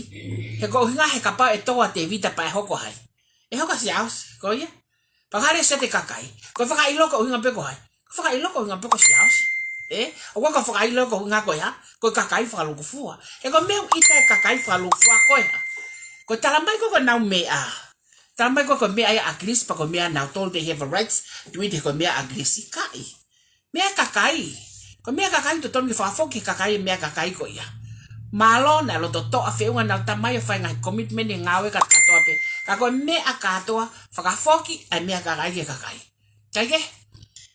he ko e ʻuhinga he kapau ʻe tō ʻa Tēvita pea ʻe hoko hai? ʻE hoko ʻa Siaosi, ko ia? Pea ka lea ʻa Siaosi ki he kakai, ko e fakaʻilo ko e ʻuhinga pē ko hai? Ko e fakaʻilo ko e ʻuhinga pē ko Siaosi. Ē? ʻOku ʻikai ko e fakaʻilo ko e ʻuhinga ko e hā? Ko e kakai fakalūkufua. He ko e meʻa ʻoku ʻita e kakai fakalūkufua ko e hā? Ko e tala mai ko ē ko ʻenau meʻa. Tala mai ko ē ko e meʻa ia ʻa ʻAkilisi, pea ko e meʻa ʻanautolu, they have a rights to it, he ko e meʻa ʻa ʻAkilisi, ʻikai. Meʻa ʻa e kakai. Ko e meʻa ʻa e kakai, totonu ke fakafoki ki he kakai e meʻa ʻa e kakai ko ia. Mālō naʻe loto toʻa feʻunga ʻenau tamai ʻo fai e ngaahi commitment he ngāue kātoa pē. Ka ko e meʻa kātoa, fakafoki ʻa e meʻa ʻa e kakai ki he kakai. Kae kehe?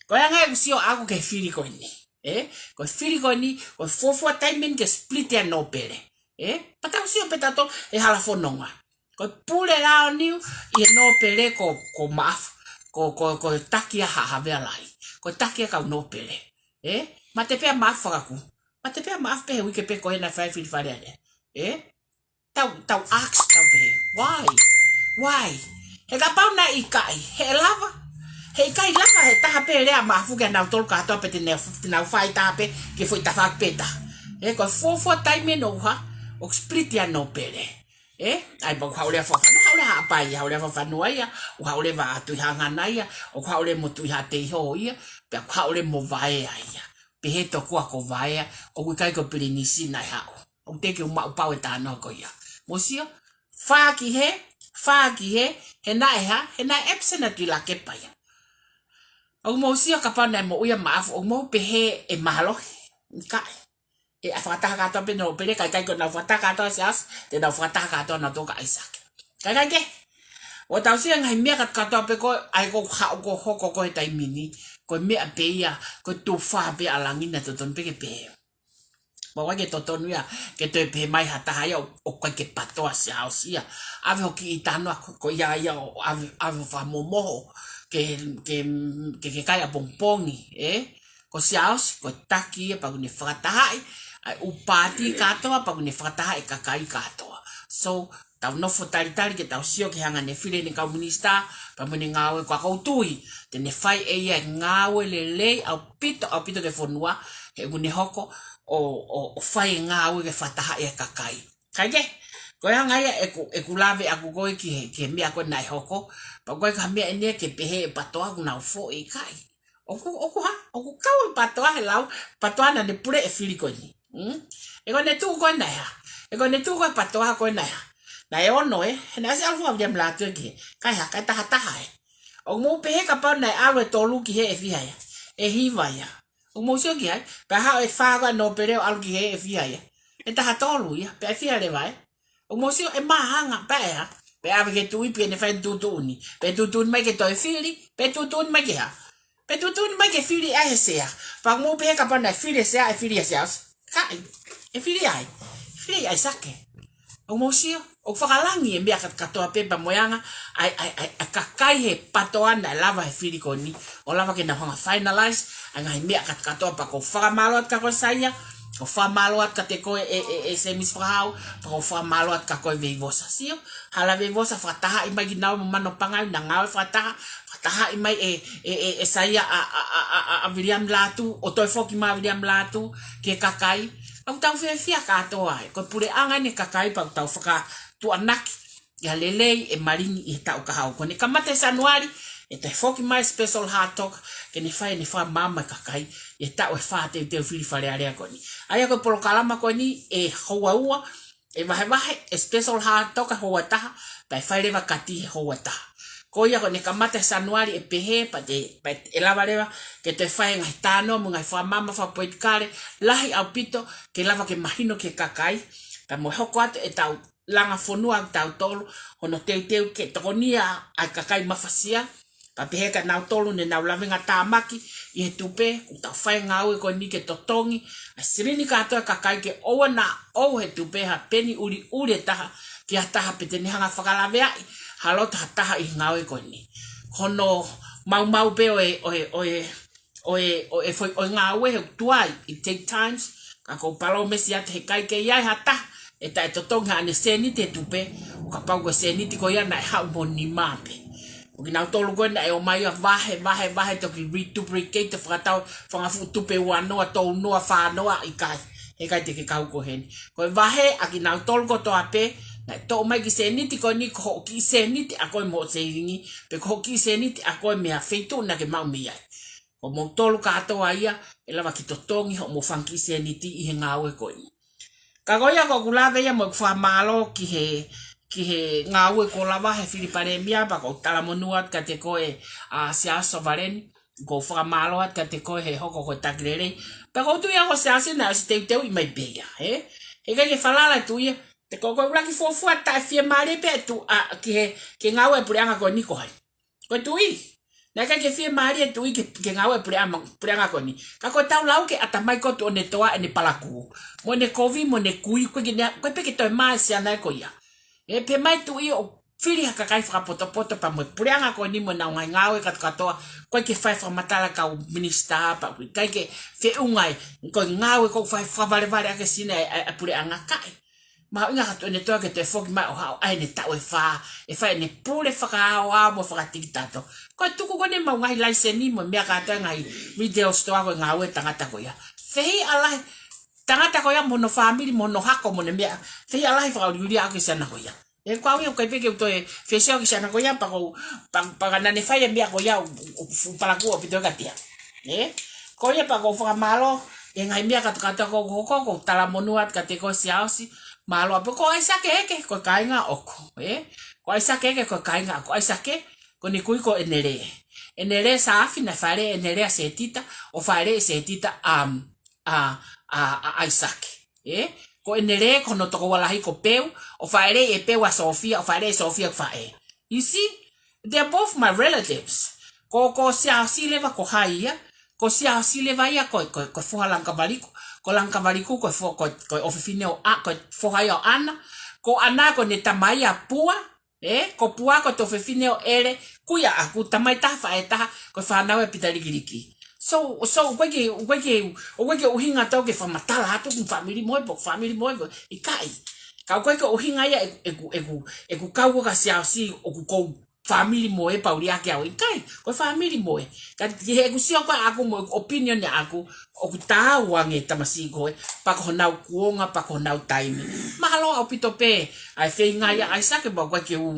Ko e anga ʻeku sio ʻaʻaku ki he fili ko eni. Ē? Ko e fili ko eni, ko e fuofua taimi eni ke split ʻa Nōpele. Ē? Pea tau sio pē tautolu he hala fononga. Ko e pule lao niu ʻi he Nōpele ko, ko Maʻafu, ko, ko, ko e taki ʻa Haʻa Havea Lahi. Ko e taki ʻa e kau Nōpele. Ē? Mate pē ʻa Maʻafu fakakū. Mate pē ʻa Maʻafu pē he uike pē ko ē naʻe fai fili Fale Alea. Ē? Tau, tau ask, tau pehē. Why? Why? He kapau naʻe ʻikai, he lava. He ʻikai lava, he taha pē lea ʻa Maʻafu kia nautolu kātoa pē te nau, te nau fai taha pē, ke foʻi tafaʻaki pē taha. Ē, ko e fuofua taimi eni ʻoku hā, ʻoku split ʻa Nōpele. Ē, ʻai pea ʻoku haʻu leva Fafanua, haʻu leva Haʻapai, haʻu leva Fafanua ia, ʻoku haʻu leva ʻa Tuʻi Hangana ia, ʻoku haʻu leva mo Tuʻi Haʻateiho ia, pea ʻoku haʻu leva mo Vaea ia. Pehē tokua ko Vaea, ʻoku ʻikai ko Pilinisi naʻe haʻu. ʻOku teʻeki ke u maʻu pau e talanoa ko ia. Mou sio, fā ki hē, fā ki hē, he naʻe hā, he naʻe absent ʻa Tuʻi Lakepa ia. ʻOku mou sio kapau naʻe moʻui ʻa Maʻafu, ʻoku mou pehē ʻe mālohi, ʻikai. ʻE ʻa fakataha kātoa pē Nōpele, ka ʻikai ko ʻenau fakataha kātoa Siaosi, te nau fakataha kātoa nautolu kia ʻAisake. Ka ʻikai ke, ʻoku tau sio he ngaahi meʻa kātoa pē ko ē, ʻa ia ko e haʻu ko e hoko ko ē he taimi ni, ko e meʻa pē ia, ko e tufa pē ʻa langi naʻe totonu pē ke pehē. Pea ʻoku ʻikai ke totonu ia, ke toe pehē mai ha taha ia, ʻo, ʻoku ʻikai ke PATOA Siaosi ia. ʻAve hoʻo kiʻi talanoa ko, ko ia ia ʻo ʻave, ʻave fakamomoho, ke, ke, ke, ke kai ʻapongipongi, ē? Ko Siaosi, ko e taki ia pea ʻoku ne fakatahaʻi, ʻa e ʻū paati kātoa pea ʻoku ne fakatahaʻi e kakai kātoa. So, tau nofo talitali ke tau sio ki he anga ʻene fili ʻene kau minisitā, pea mo ʻene ngāue ko ia ʻoku ou tui, te ne fai ʻe ia e ngāue lelei, ʻaupito, ʻaupito ki he fonua, he ʻoku ne hoko, ʻo, ʻo, ʻo fai e ngāue ke fakatahaʻi e kakai. Kae kehe, ko e anga ia ʻeku, ʻeku lave ʻaku ko ē ki he, ki he meʻa ko ē naʻe hoko, pea ʻoku ʻikai ko ha meʻa eni ia ke pehē ʻe PATOA ʻoku nau foʻi ʻikai. ʻOku, ʻoku hā, ʻoku kau e PATOA he lau, PATOA naʻa ne pule e fili ko eni. Mm? Ē ko ʻene tuʻu ko ē naʻe hā. Ē ko ʻene tuʻu ko ē PATOA ko ē naʻe hā. Naʻe ono ē, he naʻe ʻosi ʻalu fua Viliami Lātū ē ki hē. Kae hā, kae taha taha ē. ʻOku mou pehē kapau naʻe ʻalu e tolu ki hē ʻe fiha ia. ʻE hiva ia. ʻOku mou sio ki ai, pea haʻu e fā ko ē Nōpele ʻo ʻalu ki hē ʻe fiha ia. ʻE taha tolu ia, pea ʻe fiha leva ē. ʻOku mou sio ʻe māhanga, pea ʻe hā, pea ʻave ki he tuʻi pē ke ne fai tuʻutuʻuni. Pea tuʻutuʻuni mai ke toe fili, pea tuʻutuʻuni mai ke hā. Pea tuʻutuʻuni mai ke fili ai he sea. Pea ʻoku mou pehē kapau naʻe fili e sea, ʻe fili ʻa Siaosi. ʻIkai, ʻe fili ai. Fili ai ʻAisake. ʻOku mou sio, ʻoku fakalangi e meʻa kātoa pē pea mo e anga, ʻa e, ʻa e, ʻa e, ʻa e kakai he PATOA naʻe lava he fili ko eni, ʻo lava ke nau hanga finalize, ʻa e ngaahi meʻa kātoa pea ʻoku ou fakamālō atu kia koe Saia, ʻoku ou fakamālō atu kiate koe ʻe, ʻe, ʻe Semisi Fakahau, pea ʻoku ou fakamālō atu kia koe Veivosa. Sio, hala Veivosa fakatahaʻi mai kinaua mo Mano Pangai, naʻa nau ngāue fakataha, fakatahaʻi mai ʻe, ʻe, ʻe, ʻe Saia ʻa, ʻa, ʻa, ʻa, ʻa Viliami Lātū, ʻo toe foki mai ʻa Viliami Lātū ki he kakai. ʻOku tau fiefia kātoa ai, ko e puleʻanga eni e kakai pea ʻoku tau fakatuʻunaki ʻi ha lelei ʻe malingi ʻi he taʻu ka hau. Ko ʻene kamata ʻi Sānuali, ʻe toe foki mai Special Haʻatoka, ke ne fai ʻene fakamaama e kakai, ʻi he taʻu ʻe fā teuteu fili Fale Alea ko eni. ʻA ia ko e polokalama ko eni ʻe houa ua, ʻe vahevahe, ʻe Special Haʻatoka houa ʻe taha, pea ʻe fai leva kati he houa ʻe taha. Ko ia ko ʻene kamata ʻi Sānuali ʻe pehē, pea te, pea ʻe lava leva, ke toe fai e ngaahi talanoa mo e ngaahi fakamaama fakapolitikale, lahi ʻaupito, ke lava ke mahino ki he kakai, pea mo e hoko atu ʻetau langa fonua ʻa tautolu, hono teuteu ke tokonia ʻa e kakai mafasia, pea pehē kia nautolu ne nau lavengatāmaki ʻi he tupe, ʻoku tau fai e ngāue ko eni ke totongi ʻa e silini kātoa ʻa e kakai ke ʻoua naʻa ʻoʻou he tupe ha peni ʻuliʻuli ʻe taha ki ha taha pe te ne hanga fakalaveaʻi ha loto ha taha ʻi he ngāue ko eni. Hono maumau pē ʻo e, ʻo e, ʻo e, ʻo e, ʻo e foʻi, ʻo e ngāue he ʻoku tuai, it take times, ka ʻoku ou palōmesi atu he ʻikai ke ʻi ai ha taha ʻe taʻetotongi haʻane sēniti he tupe, ʻo kapau ko e sēniti ko ia naʻe haʻu mo e nima pē. Ko kinautolu ko ē naʻe ō mai ʻo vahe, vahe, vahe toki reduplicate ʻo fakatau fanga fuʻu tupe ua noa, tolu noa, fā noa, ʻikai. He ʻikai te ke kau ko heni. Ko e vahe ʻa kinautolu kotoa pē, naʻe toʻo mai e kiʻi sēniti ko eni ko hoʻo kiʻi sēniti ʻa koe mo hoʻo seivingi, pe ko hoʻo kiʻi sēniti ʻa koe mei ha feituʻu naʻa ke maʻu mei ai. Ko moutolu kātoa ia, ʻe lava ke totongi hoʻomou fanga kiʻi sēniti ʻi he ngāue ko eni. Ka ko ia ko ʻeku lave ia mo ʻeku fakamālō ki he, ki he ngāue kuo lava he fili Palēmia, pea ʻoku ou talamonū atu kiate koe ʻa Siaosi Sovaleni, ʻoku ou fakamālō atu kiate koe he hoko ko e taki lelei. Pea ʻoku ou tui au ko Siaosi naʻe ʻosi teuteuʻi mai pē ia, ē? He ʻikai ke falala e tuʻi ia, he ko e ʻuluaki fuofua taʻefiemālie pē e tuʻi, ʻa, ki he, ki he ngāue ʻa e puleʻanga ko eni ko hai? Ko e tuʻi. Naʻe ʻikai ke fiemālie e tuʻi ke, ke ngāue e puleʻanga, puleʻanga ko eni. Ka ko e tau lau ke ʻatamai ko Tuʻi ʻOnetoa ʻene palakū. Mo ʻene kovi, mo ʻene kui, ko e ke ne, ko e pē ke toe mai siana ko ia. ʻE pehē mai tuʻi ʻo fili ha kakai fakapotopoto pea mo e puleʻanga ko eni mo ʻenau ngaahi ngāue kātoa kātoa, ʻoku ʻikai ke fai fakamatala kau minisitā pea ʻoku ʻikai ke feʻunga ai, ko e ngāue ʻoku fai fakavalevale ʻaki e sina e, e, e puleʻanga kae. Mahuʻinga ka Tuʻi ʻOnetoa ke toe foki mai ʻo haʻu ʻa ʻene taʻu ʻe fā, ʻe fai ʻene pule fakaaoao mo fakatikitato. Ko e tuku ko eni ʻemau ngaahi laiseni mo e meʻa kātoa e ngaahi retail store ko e ngāue tangata ko ia. Fehiʻa lahi, tangata ko ia mo hono fāmili mo hono hako mo ʻene meʻa, fehiʻa lahi fakaʻuliʻulia ʻaki e siana ko ia. ʻE kau ia ʻoku ʻikai pē ke u toe fesiʻi ʻaki e siana ko ia pea ko, pea, pea ka naʻa ne fai e meʻa ko ia ʻoku, ʻoku, ʻoku fuʻu palakū ʻaupito kiate ia. ʻE? Ko ia pea ʻoku ou fakamālō, e ngaahi meʻa kātoa kātoa ʻoku hoko, ʻoku ou talamonū atu kiate koe Siaosi, mālō ʻaupito ko ʻAisake ʻEke, ko e kāinga ʻoʻoku, ʻe? Ko ʻAisake ʻEke, ko e kāinga ʻoʻoku, ʻAisake, ko ʻene kui ko ʻEnele. ʻEnele Saafi naʻe fāʻeleʻi ʻe ʻEnele ʻa Setita, ʻo fāʻeleʻi ʻe Setita, um, ʻa, ʻa, ʻa ʻAisake. ʻE? Ko ʻEnele ko hono tokoua lahi ko Peu, ʻo fāʻeleʻi ʻe Peu ʻa Sofia, ʻo fāʻeleʻi ʻe Sofia ko Faʻē. You see? They're both my relatives. Ko, ko Siaosi leva ko hai ia, ko Siaosi leva ia ko, ko, ko e foha Langikavaliku, ko Langikavaliku ko e fo-, ko, ko e ʻofefine ʻo ʻa, ko e foha ia ʻo ʻAna, ko ʻAna ko ʻene tamai ʻa Pua, ʻE, ko Pua ko e tuofefine ʻo ʻEle, kui ʻaʻaku, tamai taha, faʻē taha, ko e fānau ʻa Pita Likiliki. So, so, ʻoku ʻikai ke, ʻoku ʻikai ke, ʻoku ʻikai ke ʻuhinga atu ke fakamatala atu ʻeku fāmili mo e, pē ko e fāmili mo e, pē ko e ʻikai. Ka ʻoku ʻikai ke ʻuhinga ia ʻeku, ʻeku, ʻeku, ʻeku kau ko ē kia Siaosi ʻoku ou fāmili mo e pau liʻaki au, ʻikai, ko e fāmili mo e. Ka ki heʻeku sio ko ē ʻaʻaku mo ʻeku opinion ʻaʻaku, ʻoku taau ange e tamasiʻi ko ē, pea ko honau kuonga, pea ko honau taimi. Mahalo ʻaupito pē ʻa e feinga ia ʻa ʻAisake, pea ʻoku ʻikai ke u,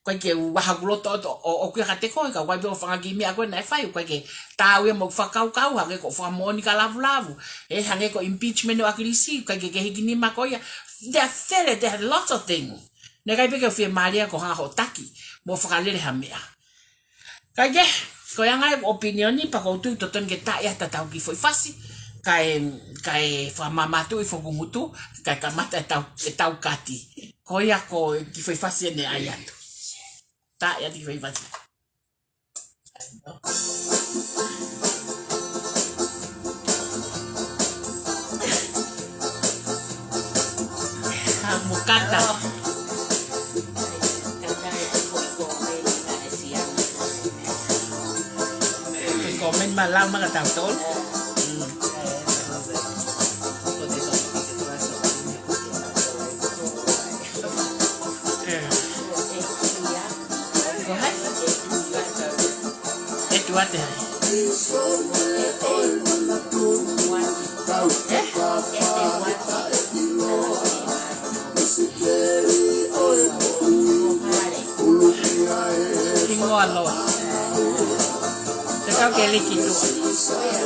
ʻoku ʻikai ke u vaha kulo toto ʻo, ʻo, ʻoku ʻikai ke te koe, ka ʻoku ʻikai pē ʻo fanga kiʻi meʻa ko ē naʻe fai, ʻoku ʻikai ke taau ia mo e fakakaukau, hangē ko e fakamoʻoni ka lavulavu, ʻe hangē ko e impeachment ʻo ʻAkilisi, ʻikai ke, ke hiki nima ko ia. There are, there are lots of things. Naʻe ʻikai pē ke u fiemālie ko ha hoʻo taki, mo fakalele ha meʻa. Kae kehe, ko ia ngai ʻeku opinion ni, pea ʻoku ou tui ʻoku totonu ke tā ia ʻa e tatau ki he foʻi fasi, kae, kae fakamāmātuʻu e foʻi ngutu, kae kamata e tau, e tau kati. Ko ia ko e kiʻi foʻi fasi ʻeni ʻai atu. Tā ia ki he foʻi fasi. Ha, mokata. Foʻi comment ma lau maka tau tolu. Mm. Eh. Go ahead. E tuate hai. Eh? Hingoa loa. Te kau ke liki tuʻa.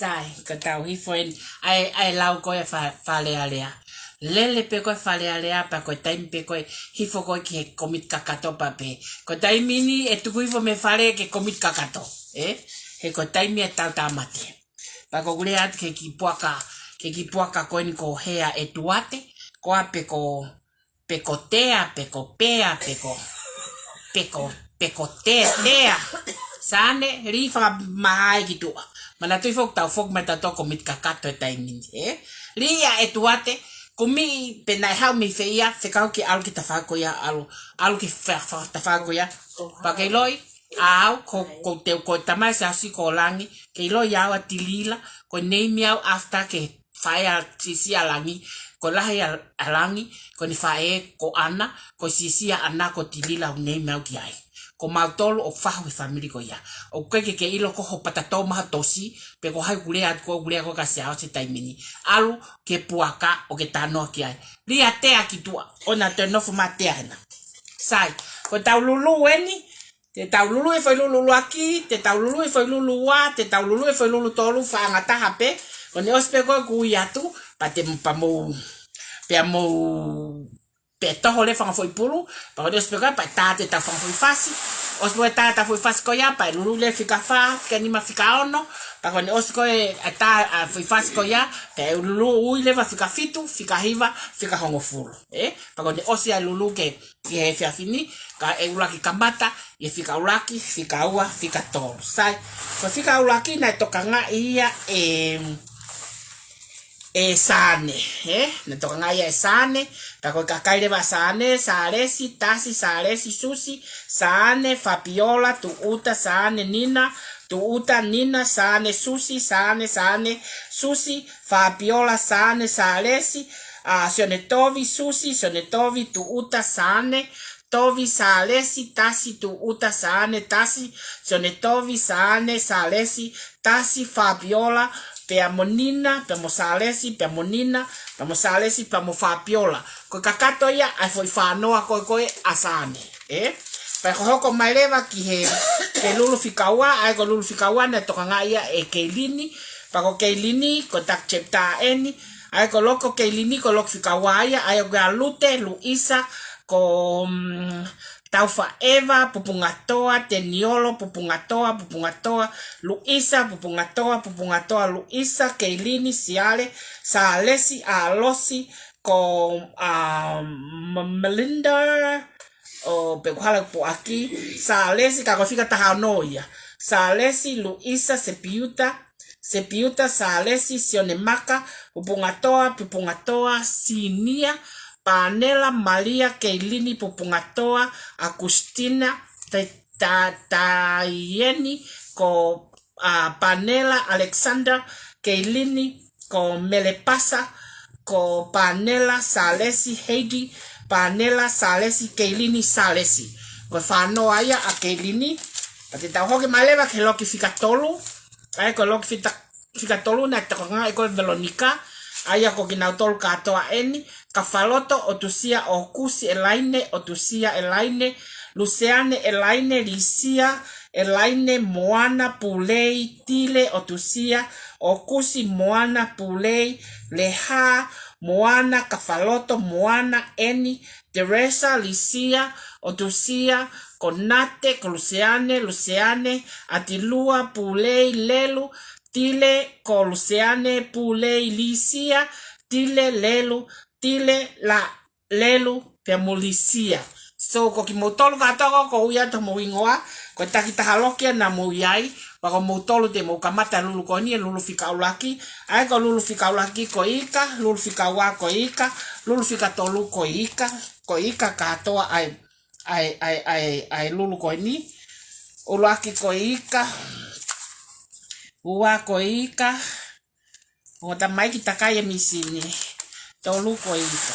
Sai, ko ʻetau hifo eni, ʻa e, ʻa e lau ko ē fa-, Fale Alea. Lele pē ko ē Fale Alea, pea ko e taimi pē ko ē hifo ko ē ki he komiti kakato pea pehē. Ko e taimi ni ʻe tuku hifo mei fale ki he komiti kakato, ē? He ko e taimi ʻetau tāmate. Pea ko ʻeku lea atu ki he kiʻi puaka, ki he kiʻi puaka ko eni ko Hea ʻEtuate, ko ā pe ko, pe ko Tea, pe ko Pea, pe ko, pe ko, pe ko Te-, Tea. Sane, lī fakamahā ki tuʻa. Manatuʻi foki ʻoku tau foki mai tautolu komiti kakato he taimi ni, ē? Lī ʻa ʻEtuate, kumi pē naʻe haʻu mei fē ia, fekau ke ʻalu ki he tafaʻaki ko ia, ʻalu, ʻalu ki he fa-, fa-, tafaʻaki ko ia. Pea ke ʻiloʻi, ʻa au, ko, ko te, ko e tamai Siaosi ko Langi, ke ʻiloʻi au ʻa Tilila, ko e name au after ki he faʻē ʻa Siaosi ʻa Langi, ko e lahi ʻa, ʻa Langi, ko ʻene faʻē ko ʻAna, ko Siaosi ʻa ʻAna ko Tilila ʻoku name au ki ai. Ko mautolu ʻoku fahu he family ko ia. ʻOku ʻikai ke ke ʻilo ko hoʻo pata tō maha tosi, pe ko hai ʻoku lea atu ko ʻoku lea ko ē kia Siaosi he taimi ni. ʻAlu ki he puaka ʻo ke talanoa ki ai. Lī ʻa Tea ki tuʻa, ʻoua naʻa toe nofo mai ʻa Tea hena. Sai, ko ʻetau lulu eni, te tau lulu e foʻi lulu ʻuluaki, te tau lulu e foʻi lulu ua, te tau lulu e foʻi lulu tolu, faʻahinga taha pē, ko ʻene ʻosi pē ko ē ʻeku ui atu, pea te pea mou, pea mou, pea toho leva e fanga foʻi pulu, pea ko ʻene ʻosi pē ko ē, pea tā atu ʻetau fanga foʻi fasi, ʻosi pē ko ē tā atu e foʻi fasi ko ia, pea lulu leva fika fā, fika nima, fika ono, pea ko ʻene ʻosi ko ē, ʻa tā, ʻa e foʻi fasi ko ia, pea lulu ui leva fika fitu, fika hiva, fika hongofulu, ē? Pea ko ʻene ʻosi ʻa e lulu ke ki he efiafi ni, ka ʻe ʻuluaki kamata, ʻi he fika ʻuluaki, fika ua, fika tolu. Sai, ko e fika ʻuluaki naʻe tokangaʻi ia ʻe, ʻe Sane, ē? Naʻe tokangaʻi ia ʻe Sane, pea ko e kakai leva ʻa Sane, Sālesi, Tasi, Sālesi, Susi, Sane, Fapiola, Tuʻuta, Sane, Nina, Tuʻuta, Nina, Sane, Susi, Sane, Sane, Susi, Fapiola, Sane, Sālesi, ʻa Sione Tovi, Susi, Sione Tovi, Tuʻuta, Sane, Tovi, Sālesi, Tasi, Tuʻuta, Sane, Tasi, Sione Tovi, Sane, Sālesi, Tasi, Fapiola, pea mo Nina, pea mo Sālesi, pea mo Nina, pea mo Sālesi, pea mo Fapiola. Ko e kakato ia ʻa e foʻi fānoa ko ē ko ē ʻa Sane, ē? Pea ko e hoko mai leva ki he, ki he lulu fika ua, ʻa ia ko e lulu fika ua naʻe tokangaʻi ia ʻe Keilini, pea ko Keilini, ko e taku chapter eni, ʻa ia ko e loki ʻo Keilini, ko e loki fika ua ia, ʻa ia ko ē ʻa Lute, Luisa, ko, mm, Taufaʻeva, Pupungatoa, Teniolo, Pupungatoa, Pupungatoa, Luisa, Pupungatoa, Pupungatoa, Luisa, Keilini, Siale, Sālesi, ʻAlosi, ko, um, Ma-, Melinda, ʻo pē ʻoku hala ʻeku puʻaki, Sālesi, ka ko e fika taha ono ia. Sālesi, Luisa, Sepiuta, Sepiuta, Sālesi, Sione Maka, Pupungatoa, Pupungatoa, Sinia, Panela, Malia, Keilini, Pupungatoa, Akustina, Ta-, Ta-, Taieni, ko, ʻa, Panela, Alexander, Keilini, ko Melepasa, ko Panela, Sālesi, Heidi, Panela, Sālesi, Keilini, Sālesi. Ko e fānoa ia ʻa Keilini, pea te tau hoko mai leva ki he loki fika tolu, ʻa ia ko e loki fita-, fika tolu naʻe tokangaʻi ko ē ʻe Veronica, ʻA ia ko kinautolu kātoa eni: Kafaloto, ʻOtusia, ʻOkusi, ʻElaine, ʻOtusia, ʻElaine, Luseane, ʻElaine, Lisia, ʻElaine, Moana, Pulei, Tile, ʻOtusia, ʻOkusi, Moana, Pulei, Leha, Moana, Kafaloto, Moana, ʻEni, Teresa, Lisia, ʻOtusia, Konate, ko Luseane, Luseane, ʻAtilua, Pulei, Lelu, Tile, ko Luseane, Pulei, Lisia, Tile, Lelu, Tile, la, Lelu, pea mo Lisia. So, ko kimoutolu kātoa ko ē ʻoku ʻi ai homou hingoa, ko e takitaha loki ia naʻa mou ʻi ai, pea ko moutolu te mou kamata lulu ko eni, e lulu fika ʻuluaki, ʻa ia ko e lulu fika ʻuluaki ko e ika, lulu fika ua ko e ika, lulu fika tolu ko e ika, ko e ika kātoa ʻa e, ʻa e, ʻa e, ʻa e, ʻa e lulu ko eni. ʻUluaki ko e ika, ua ko e ika, ʻo tamaiki takai e mīsini. Tolu ko e ika.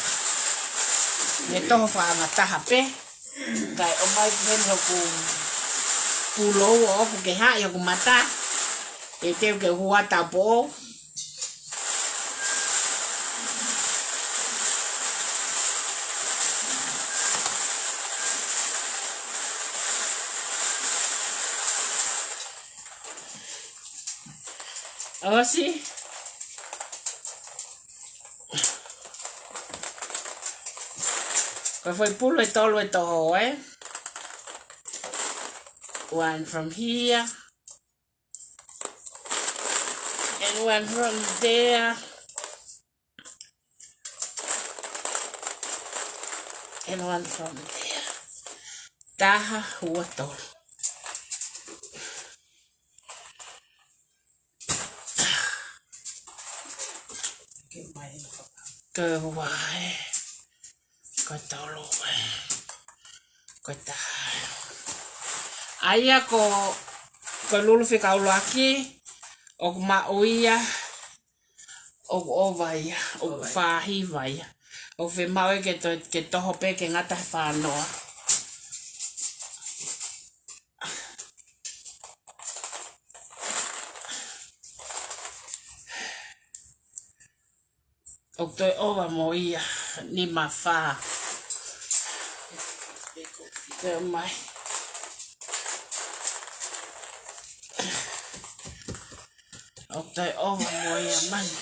Ne toho fakaʻangataha pē. Kae ʻomai ki heni hoku pulou ʻoʻoku ke haʻi hoku mata. Teuteu ke u hua taupoʻou. ʻOsi. Ko e foʻi pulu ʻe tolu ʻe toho, ē? One from here. And one from there. And one from there. Taha, ua, tolu. Ko e ua ē. Ko e tolu ē. Ko e taha ē. ʻA ia ko, ko e lulu fika ʻuluaki, ʻoku maʻu ia, ʻoku ova ia, ʻoku fā hiva ia. ʻOku fiemaʻu ia ke to-, ke toho pē ke ngata he fā noa. ʻOku toe ova mo ia, nima fā. Toe mai. ʻOku toe ova mo ia mani.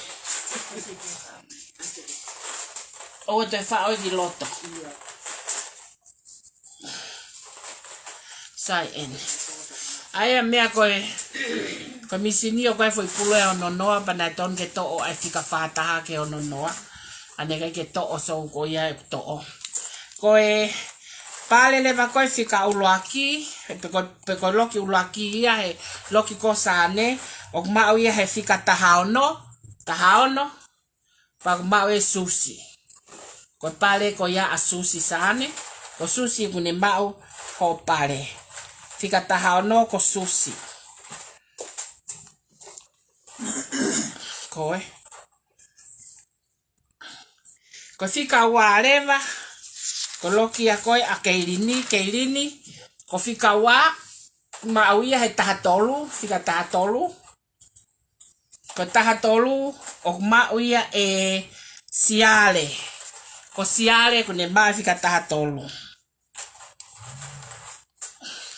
ʻOku toe faʻo ki loto. Sai eni. ʻA ia meʻa ko e, ko e mīsini ʻoku ʻi ai e foʻi pulu ʻe ono noa, pea naʻe tonu ke toʻo ʻa e fika fā taha ki he ono noa. ʻA ia ʻikai ke toʻo, so ko ia ʻe toʻo. Ko e pale leva ko e fika ʻuluaki, pe ko, pe ko e loki ʻuluaki ia he loki ko Sane, ʻoku maʻu ia he fika taha ono, taha ono, pea ʻoku maʻu ʻe Susi. Ko e pale ko ia ʻa Susi Sane, ko Susi ʻoku ne maʻu hoʻo pale. Fika taha ono ko Susi. Ko e. Ko e fika ua leva, ko e loki ia ko ē ʻa Keilini, Keilini, ko e fika ua, maʻu ia he taha tolu, fika taha tolu. Ko e taha tolu, ʻoku maʻu ia ʻe Siale. Ko Siale ʻoku ne maʻu e fika taha tolu.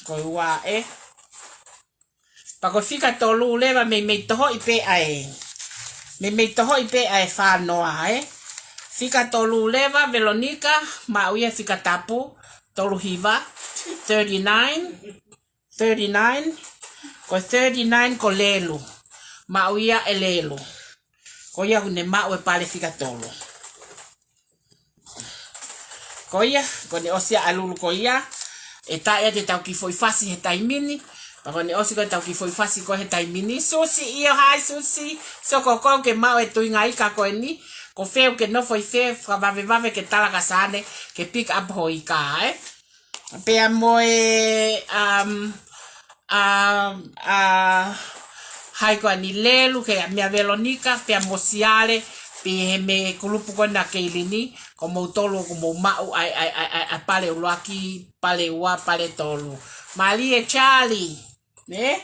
Ko e ua ē. Pea ko e fika tolu leva meimei tohoʻi pē ʻa e. Meimei tohoʻi pē ʻa e fā noa ē. Fika tolu leva, Veronica, maʻu ia fika tapu, tolu hiva, thirty-nine. Thirty-nine, ko e thirty-nine ko Lelu. Maʻu ia ʻe Lelu. Ko ia ʻoku ne maʻu e pale fika tolu. Ko ia, kuo ne ʻosi ʻa e lulu ko ia. ʻE taʻe ʻa ʻetau kiʻi foʻi fasi he taimi ni. Pea kuo ne ʻosi ko ʻetau kiʻi foʻi fasi ko ē he taimi ni. Susi, ʻio, hi Susi. So ko koe ʻoku ke maʻu e tuʻunga ika ko eni. Ko fē ʻoku ke nofo ʻi fē, fakavavevave ke tala kia Sane ke pick up hoʻo ika, ē? Pea mo e, um, um, uh, hai ko eni Lelu, ke meia Veronica, pea mo Siale, pea mo e kulupu ko ena Keilini, ko moutolu ʻoku mou maʻu ʻa e, ʻa e, ʻa e, ʻa e, ʻa e pale ʻuluaki, pale ua, pale tolu. Mālie Charlie, ne?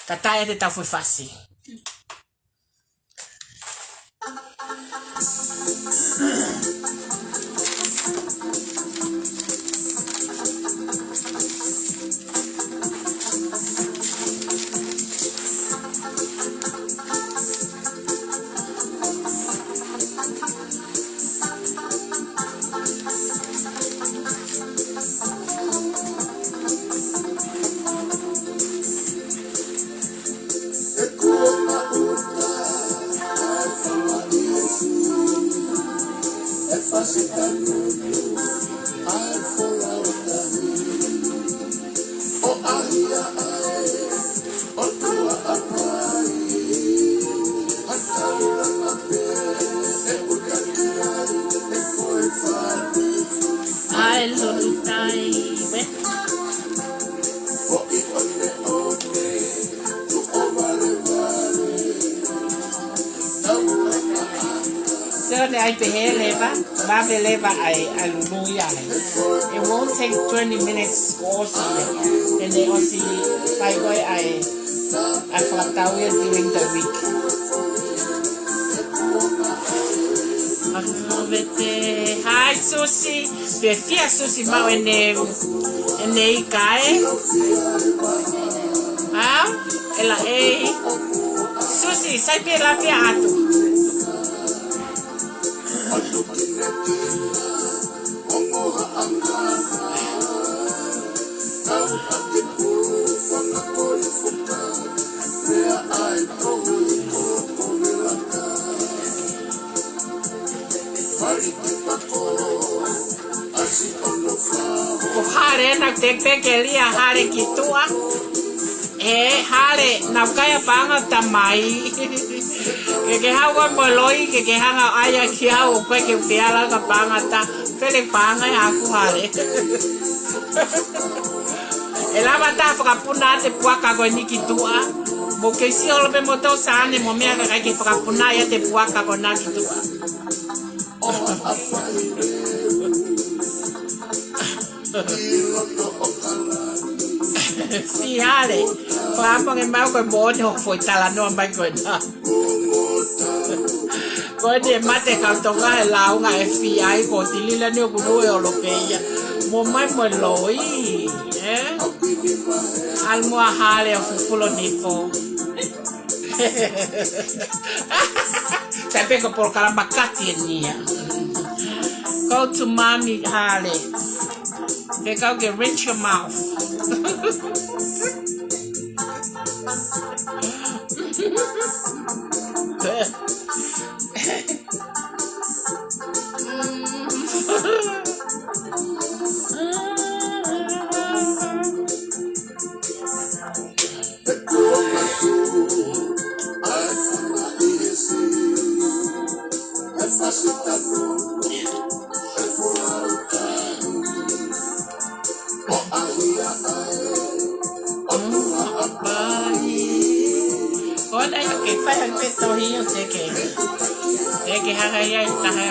Ka taʻe ʻa ʻetau foʻi fasi. ʻAi, Lulutai, we. Sio ne ai pehē leva, vave leva ai, ai lului ai. It won't take twenty minutes ʻo ʻosi ia. And they ʻosi fai ko ē ai, ai fakatau ia during the week. Hi, Susie. Fiefia Susie maʻu ʻene, ʻene ika ē. Ha? ʻE la ʻei. Susie, sai pē la pē atu. Ko Hale ena te pekelia Hale ki tuʻa. ʻE Hale, naʻá ku kai ʻa e paʻanga ʻo tamai. Ke ke haʻu mo e loi, ke ke hanga ʻo ʻai ʻaki au, ʻoku ʻikai ke u fie ala ka paʻanga ta, fele paʻanga ʻe haku Hale. ʻE lava ta fakapuna ʻa e puaka ko eni ki tuʻa. Mou kei sio holo pē moutolu Sane mo meʻa kae ʻikai ke fakapuna ʻa e puaka ko ena ki tuʻa. Sio Hale, fakaʻamu ange mai ko e moʻoni hoʻo foʻi talanoa mai ko ena. Ko eni ʻe mate kau Tonga he lāunga F B I ko Tilila ni ʻoku lue ʻolo pē ia. Mo mai mo e loi, ē? ʻAlu muʻa Hale ʻo fufulo nifo. Sai pē ko e polokalama kati eni ia. Go to mommy, Hale. Fekau ke rinse your mouth. ʻOua naʻá ke fai hake pē tohi ʻo te ke, te ke hanga ia ʻi taha.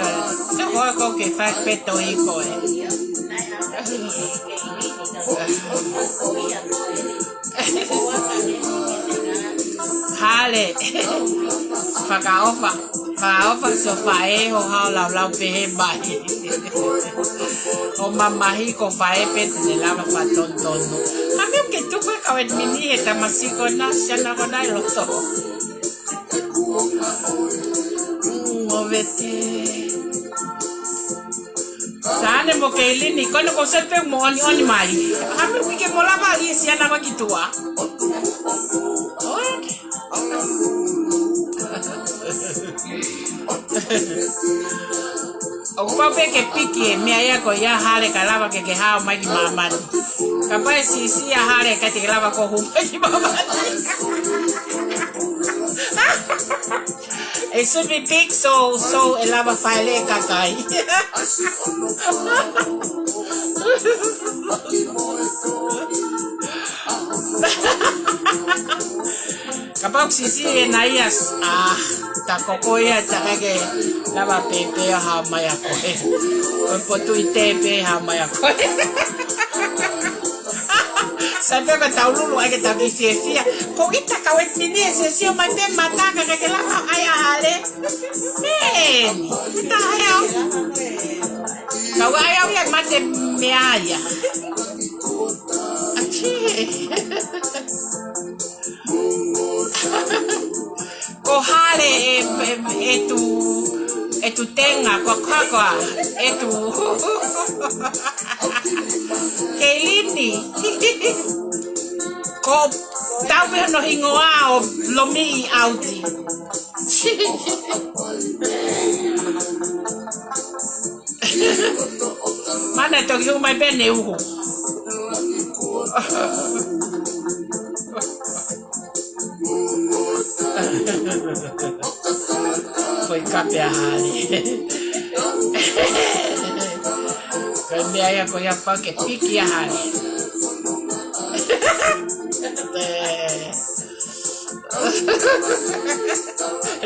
Sio ko ē ʻoku ke fai hake pē tohi ko ē. Hale. Fakaʻofa. Fakaʻofa sio faʻē hoʻo hao laulau pehē mai. ʻO mamahi ko faʻē pē te ne lava fakatonutonu. Ka meʻa ke tuku e kau ʻedimini he tamasiʻi ko ena, siana ko ena ʻi loto. Mm, ʻo vete. Sane mo Keilini, ko ena ko se pē mo ʻoniʻoni mai. Ka meʻa ke mo lava ʻi he siana ko ē ki tuʻa. ʻOi. ʻOku pau pē ke piki e meʻa ia ko ia Hale kae lava ke ke hao mai ki māmani. Kapau ʻe siʻisiʻi ʻa Hale ʻikai te ke lava ʻo hū mai ki māmani. It should be big so, so ʻe lava faileʻi e kakai. Kapau ʻoku siʻisiʻi ʻena ia, ah, ta ko koe ia, ta ʻikai ke lava pēpē ʻo hao mai ʻa koe. Ko e potu ʻi te pē hao mai ʻa koe. Sai pē ko e tau lulu ai ke tau kiʻi fiefia. Ko kita kau e mini e sesio mai pē mata ka ke lava ai a hale. Ē, kita heo. Kau ai au ia mate mea ia. Achi. Ko Hale e, e, e tu, e tu tenga, ko koa koa, e tu. Keilini. Ko tau pē hono hingoa ʻo lomi ʻi auti. Mana toki hū mai pē ne uhu. Foʻi kape a Hale. Ko e meʻa ia ko ia pau ke piki a Hale.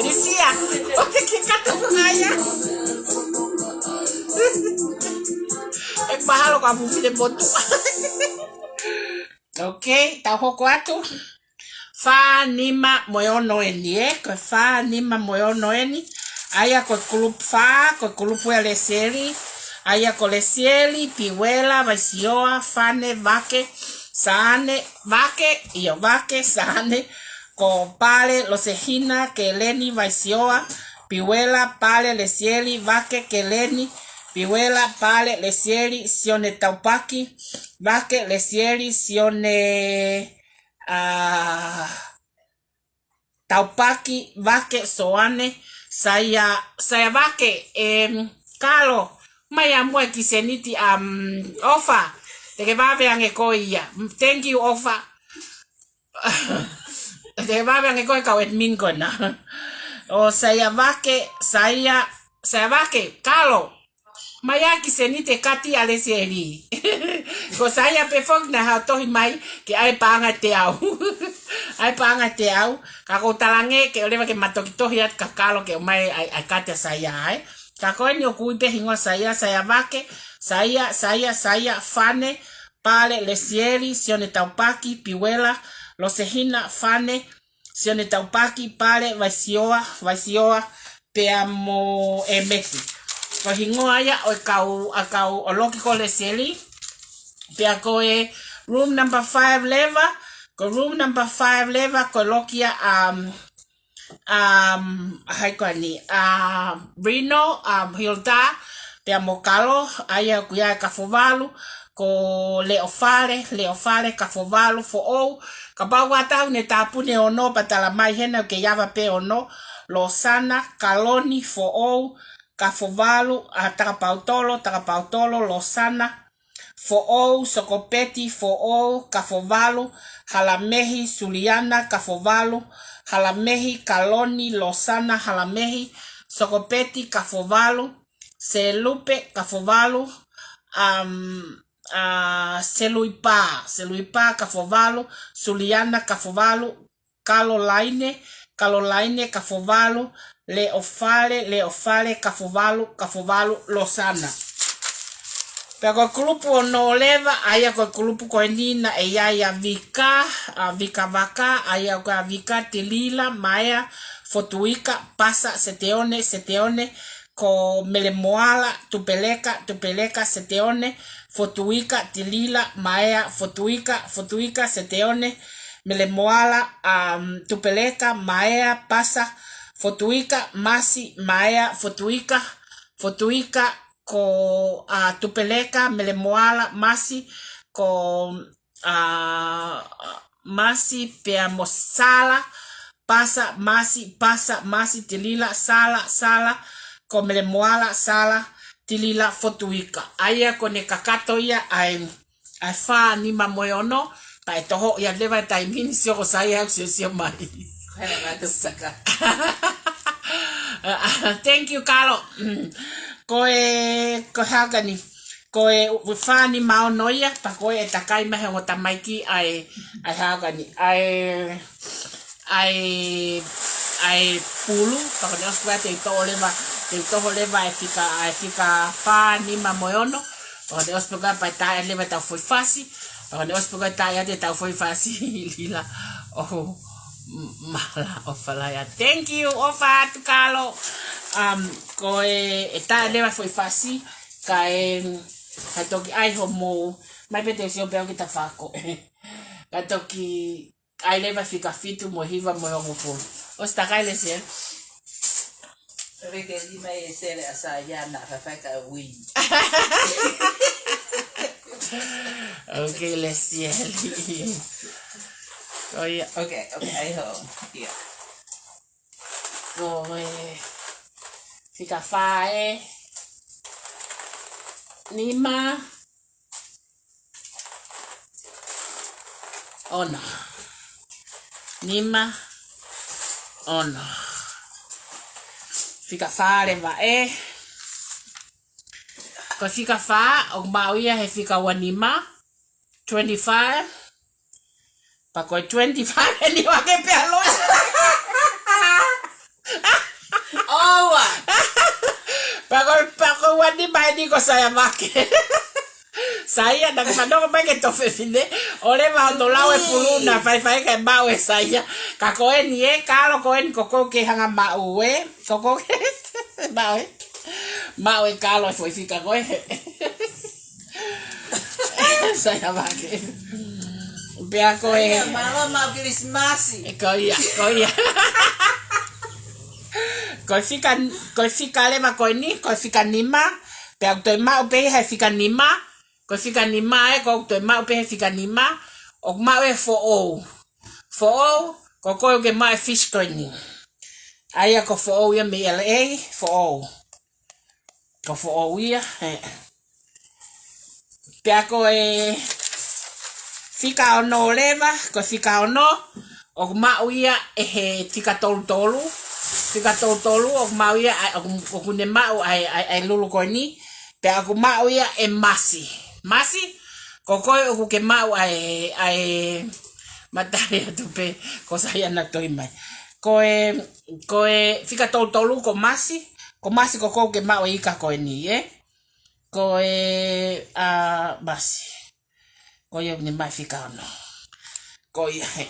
Lisia, ʻoku ke kata fu ai a. ʻE mahalo ka fufile motu. Ok, tau hoko atu. Fā nima mo e ono eni, ē? Ko e fā nima mo e ono eni. ʻA ia ko e kulupu fā, ko e kulupu ʻa Lesieli. ʻA ia ko Lesieli, Piuela, Vaisioa, Fane, Vake, Saane, Vake, ʻio, Vake, Saane, ko Pale, Losehina, Keleni, Vaisioa, Piuela, Pale, Lesieli, Vake, Keleni, Piuela, Pale, Lesieli, Sione Taupaki, Vake, Lesieli, Sione, a, Taupaki, Vake, Soane, Saia, Saia Vake, em, Kalo, mai a mua ki seniti, am, ʻOfa, te ke vave ange ko ia. Thank you, ʻOfa. Te vave ange ko e kau admin ko ena. ʻO Saia Vake, Saia, Saia Vake, Kalo. Mai a ki seniti kati a Lesieli. Ko Saia pē foki naʻe hao tohi mai ke ʻai paʻanga te au. ʻAi paʻanga te au. Ka ko talange ke ʻoleva ke matoki tohi atu ka Kalo ke ʻomai ʻai, ʻai kati a Saia ai. Ka ko eni ʻoku ui pē hingoa Saia, Saia Vake, Saia, Saia, Saia, Fane, Pale, Lesieli, Sione Taupaki, Piuela, Losehina, Fane, Sione Taupaki, Pale, Vaisioa, Vaisioa, pea mo ʻEmeti. Ko e hingoa ia ʻo e kau, ʻa e kau ʻo loki ko Lesieli. Pea ko e room number five leva, ko room number five leva, ko e loki ia, um, um, hai ko eni, um, Rino, um, Hilda, pea mo Kalo, ʻa ia ʻoku ʻi ai e kafo valu, ko Leʻofale, Leʻofale, kafo valu, foʻou, kapau ʻoku ʻi ai ha taha ʻoku ne tāpuni e ono pea tala mai hena ʻoku kei ava pē e ono, Losana, Kaloni, foʻou, kafo valu, a Takapautolo, Takapautolo, Losana, foʻou, Sokopeti, foʻou, kafo valu, Halamehi, Suliana, kafo valu, Halamehi, Kaloni, Losana, Halamehi, Sokopeti, kafo valu, Selupe, kafo valu, um, a, Seluipa, Seluipa, kafo valu, Suliana, kafo valu, Kalolaine, Kalolaine, kafo valu, Leʻofale, Leʻofale, kafo valu, kafo valu, Losana. Pea ko e kulupu ono leva, ʻa ia ko e kulupu ko eni naʻe ʻi ai ʻa Vika, a, Vika Vaka, ʻa ia ko ʻa Vika, Tilila, Maea, Fotuika, Pasa, Seteone, Seteone, ko Melemoala, Tupeleka, Tupeleka, Seteone, Fotuika, Tilila, Maea, Fotuika, Fotuika, Seteone, Melemoala, um, Tupeleka, Maea, Pasa, Fotuika, Masi, Maea, Fotuika, Fotuika, ko, a, Tupeleka, Melemoala, Masi, ko, a, Masi, pea mo Sala, Pasa, Masi, Pasa, Masi, Tilila, Sala, Sala, ko Melemoala, Sala, Tilila, Fotuika. ʻA ia ko ʻene kakato ia ʻa e, ʻa e fā nima mo e ono, pea ʻe toho ia leva e taimi ni sio ko Saia ʻoku sio sio mai. Ko e hā ka tu saka. Thank you, Kalo. Ko e, ko e hā ka ni. Ko e fā nima ono ia, pea ko e takai mai he ongo tamaiki ʻa e, ʻa e hā ka ni, ʻa e, ʻa e, ʻa e pulu, pea ko ʻene ʻosi pē te u toho leva, te u toho leva e fika, ʻa e fika fā nima mo e ono, pea ko ʻene ʻosi pē pea tā e leva tau foʻi fasi, ʻOku ne ʻosi pē ko e taʻe ʻa ʻetau foʻi fasi lila. ʻOfa, mālō ʻOfa lahi ā. Thank you, ʻOfa atu Kalo. Um, ko e, ʻe taʻe leva foʻi fasi, ka e, ka toki ʻai hoʻomou, mai pē te sio pē au ki tafako. Ka toki ʻai leva fika fitu mo hiva mo hongofulu. ʻOsi takai Lesieli. Reke lima e sele ʻa Saiana, faifai ka win. Okay, Lesieli. Oh, yeah. Okay, okay, ʻai hoʻo. Yeah. Ko e fika fā ē. Nima. Ono. Nima. Ono. Fika fā leva ē. Ko e fika fā, ʻoku maʻu ia he fika ua nima. Twenty-five. Pea ko e twenty-five eni ʻoku ʻikai pē ʻalu. Over. Pea ko, pea ko e ua nima eni ko Saia Make. Saia, naʻa ke fanongo mai ki he tuofefine. ʻOleva hono lau e pulu naʻe faifai kae maʻu ʻe Saia. Ka ko eni ē, Kalo ko eni ko ʻoku ke hanga maʻu ē. Ko ʻoku ke maʻu ē. Maʻu ē Kalo e foʻi fika ko ē. Saia Make. Pea ko e. Mālō maʻu Kilisimasi. Ko ia, ko ia. Ko e fika, ko e fika leva ko eni, ko e fika nima. Pea ʻoku toe maʻu pē he fika nima. Ko e fika nima ē, ʻoku toe maʻu pē he fika nima. ʻOku maʻu e foʻou. Foʻou, ko koe ʻoku ke maʻu e fish ko eni. ʻA ia ko foʻou ia mei L A, foʻou. Ko foʻou ia, ē. Pea ko e fika ono leva, ko e fika ono, ʻoku maʻu ia ʻe he fika tolu tolu. Fika tolu tolu, ʻoku maʻu ia, ʻa, ʻoku, ʻoku ne maʻu ʻa e, ʻa e, ʻa e lulu ko eni. Pea ʻoku maʻu ia ʻe Masi. Masi, ko koe ʻoku ke maʻu ʻa e, ʻa e, matali atu pē, ko Saia naʻa ne toe mai. Ko e, ko e fika tolu tolu ko Masi, ko Masi ko koe ʻoku ke maʻu e ika ko eni, ē? Ko e, ʻa, Masi. Ko ia ʻoku ne maʻu e fika ono. Ko ia ē.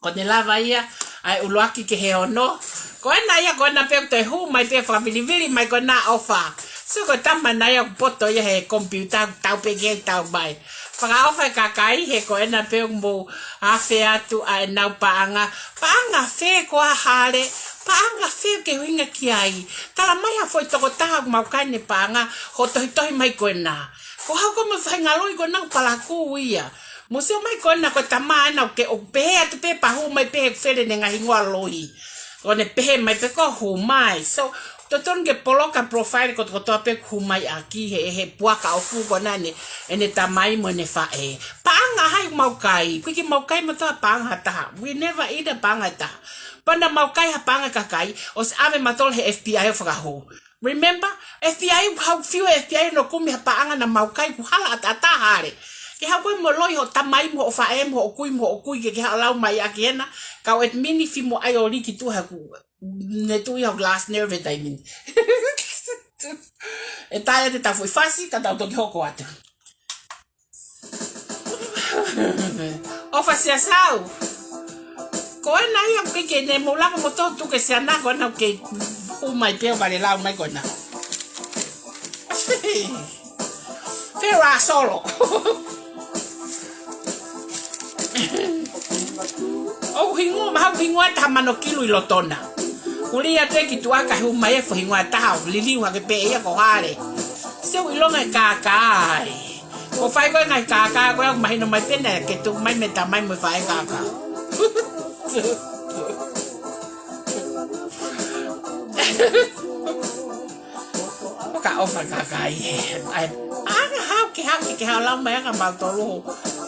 Ko ʻene lava ia, ʻa e ʻuluaki ki he ono. Ko ena ia, ko ena pē ʻoku toe hū mai pē fakavilivili mai ko ena ʻOfa. So ko e tama ena ia ʻoku poto ia he komipiuta, tau pē ke tau mai. Fakaʻofa e kakai he ko ena pē ʻoku mou afe atu ʻa ʻenau paʻanga. Paʻanga fē ko ā Hale, paʻanga fē ʻoku ke ʻuhinga ki ai. Tala mai ha foʻi tokotaha ʻoku maʻu ʻe ia ʻene paʻanga, hoʻo tohitohi mai ko ena. Ko haʻu koe mo e faʻahinga loi ko ena ʻoku palakū ia. Mou sio mai ko ena ko e tama ena ʻoku ke, ʻoku pehē atu pē pea hū mai pē he fele ʻene ngaahi hingoa loi. ʻOku ne pehē mai pē ko e hū mai. So, totonu ke poloka profile kotokotoa pē ʻoku hū mai ʻaki he, he puaka ʻoku ko ena ʻene, ʻene tamai mo ʻene faʻē. Paʻanga ʻa hai ʻoku mau kai. ʻOku ʻikai ke mau kai mautolu ha paʻanga ha taha. We never eat a paʻanga ha taha. Pea naʻa mau kai ha paʻanga ʻa e kakai, ʻosi ʻave mautolu he F B I ʻo fakahū. Remember, F B I, haʻu fiu F B I ʻo kumi ha paʻanga naʻa mau kai, ʻoku hala ʻataʻatā Hale. Ke haʻu koe mo loi hoʻo tamai mo hoʻo faʻē mo hoʻo kui mo hoʻo kui ke ke haʻu ʻo lau mai ʻaki ena, kau admin fimo ai ʻo liki tuʻu haku, ne tuʻu ia hoku last nerve e taimi ni. ʻE taʻe ʻa ʻetau foʻi fasi, ka tau toki hoko atu. ʻOfa Siasau. Ko ena ia ʻoku ʻikai ke ne mou lava mo toʻo tuku e siana ko ena ʻoku hū mai pē ʻo vale lau mai ko ena. Fera solo. ʻOku hingoa, maʻu hingoa ʻe taha mano kilu ʻi loto na. Kuli atu e ki tuʻa ka hū mai e foʻi hingoa ʻe taha ʻo liliu hake pē ia ko Hale. Sio ʻilonga e kākā ai. Ko e fai ko e ngaahi kākā ko ē ʻoku mahino mai pē naʻa ke tuku mai mei he tamai mo e faʻē kākā. ʻOka ʻofa kakai. ʻAi, anga hau ke hau ke, ke hau lau mai anga mautolu.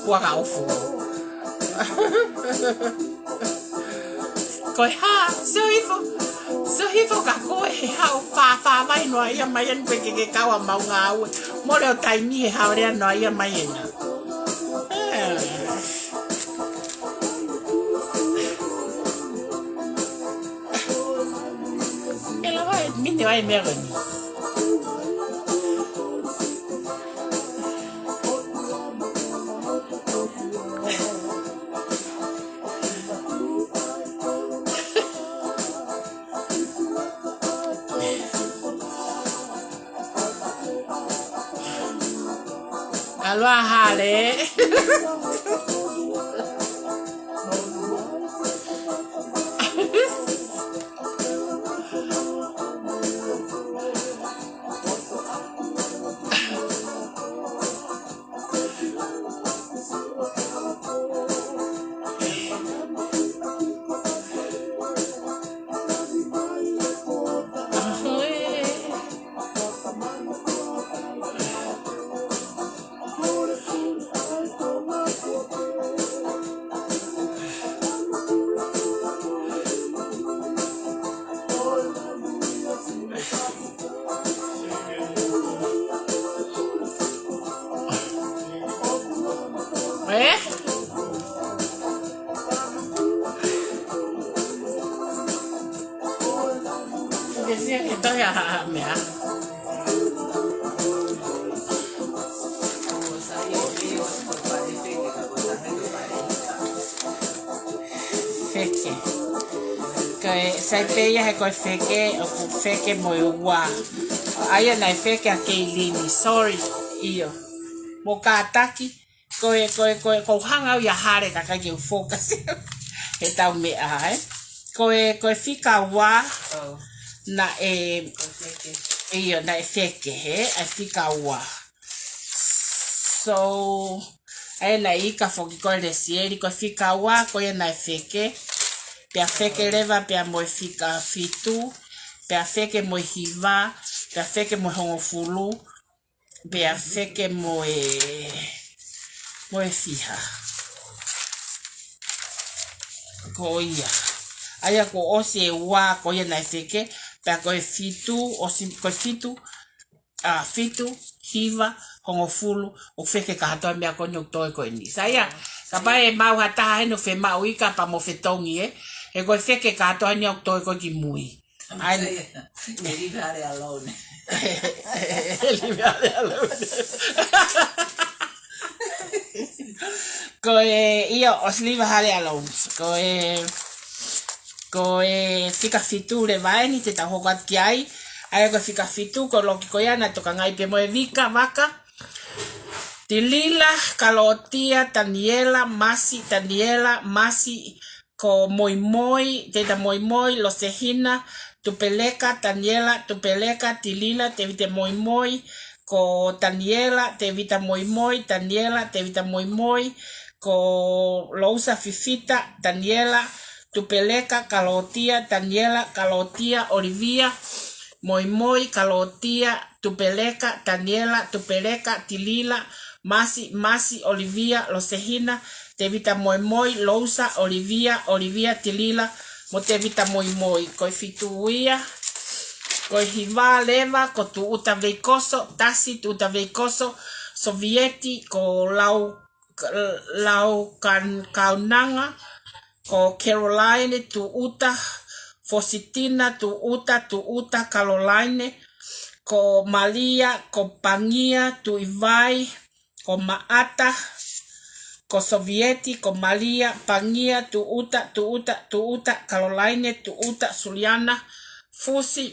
Kuo ka ʻofa. Ko e hā, sio hifo, sio hifo ka ko e he haʻu fāfā vai noa ia mai eni pe ke ke kau ʻa mau ngāue. Mole ʻo taimi he haʻu lea noa ia mai ena. Eh. E lava e mine vai mea ko eni. Aloha hale. Eh? Ke sia ke tohi a ha, ha, mea. Feke. Ko e sai pē ia he ko e feke, ʻoku feke mo e ua. ʻA ia naʻe feke ʻa Keilini. Sorry. ʻIo. Mo kātaki. Ko e, ko e, ko e, ko u hanga au ia hale kakai ke u focus. He tau meʻa, ē. Ko e, ko e fika ua. Oh. Naʻe, ko e feke. ʻIo, naʻe feke, he, ʻa e fika ua. So, ʻa ia naʻe ika foki ko e lesieli, ko e fika ua, ko ia naʻe feke. Pea feke leva, pea mo e fika fitu. Pea feke mo e hiva. Pea feke mo e hongofulu. Pea feke mo e, mo e fiha. Ko ia. ʻA ia kuo ʻosi e ua, ko ia naʻe feke, pea ko e fitu, ʻosi, ko e fitu, ʻa, fitu, hiva, hongofulu, ʻoku feke kātoa e meʻa ko eni ʻoku toe ko eni. Sai ia, kapau ʻe maʻu ha taha heni ʻoku fiemaʻu ika pea mo fetongi, ē. He ko e feke kātoa eni ʻoku toe ko ē ki mui. ʻAi. Leave Hale alone. Leave Hale alone. Ko e, ʻio, ʻosi leave Hale alone. Ko e, ko e fika fitu leva eni te tau hoko atu ki ai. ʻA ia ko e fika fitu, ko e loki ko ia naʻe tokangaʻi pē mo e vika, vaka. Tilila, Kalotia, Taniela, Masi, Taniela, Masi, ko Moimoi, Tevita Moimoi, Losehina, Tupeleka, Taniela, Tupeleka, Tilila, Tevita Moimoi, ko Taniela, Tevita Moimoi, Taniela, Tevita Moimoi, ko Lousa Fifita, Taniela, Tupeleka, Kalotia, Taniela, Kalotia, Olivia, Moimoi, Kalotia, Tupeleka, Taniela, Tupeleka, Tilila, Masi, Masi, Olivia, Losehina, Tevita Moimoi, Lousa, Olivia, Olivia, Tilila, mo Tevita Moimoi. Ko e fitu ia, ko e hiva leva, ko Tuʻuta Veikoso, Tasi Tuʻuta Veikoso, Sovieti, ko Lau, Lau Kan, Kaunanga, ko Caroline Tuʻuta, Fositina Tuʻuta, Tuʻuta Caroline, ko Malia, ko Pangia Tuʻivai, ko Maʻata, ko Sovieti, ko Malia, Pangia, Tuʻuta, Tuʻuta, Tuʻuta, Caroline, Tuʻuta, Suliana, Fusi,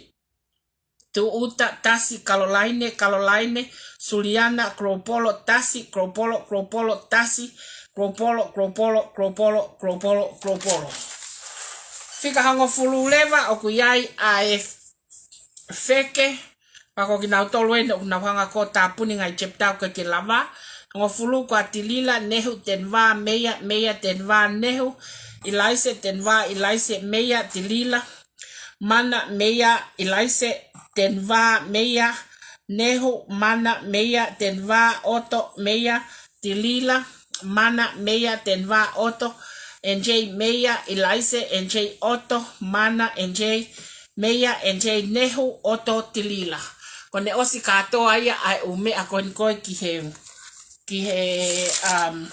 Tuʻuta, Tasi, Caroline, Caroline, Suliana, Kropolo, Tasi, Kropolo, Kropolo, Tasi, Kropolo, Kropolo, Kropolo, Kropolo, Kropolo. Fika hongofulu leva, ʻoku ʻi ai ʻa e feke, pea ko kinautolu eni ʻoku nau hanga ko ē ʻo tāpuni ngaahi chapter ʻoku ʻikai ke lava. Hongofulu ko ʻa Tilila, Nehu, Tenva, Meia, Meia, Tenva, Nehu, ʻIlaise, Tenva, ʻIlaise, Meia, Tilila, Mana, Meia, ʻIlaise, Tenva, Meia, Nehu, Mana, Meia, Tenva, ʻOto, Meia, Tilila, Mana, Meia, Tenva, ʻOto, N J, Meia, ʻIlaise, N J, ʻOto, Mana, N J, Meia, N J, Nehu, ʻOto, Tilila. Ko ʻene ʻosi kātoa ia ʻa e ʻū meʻa ko eni ko ē ki he, ki he, um,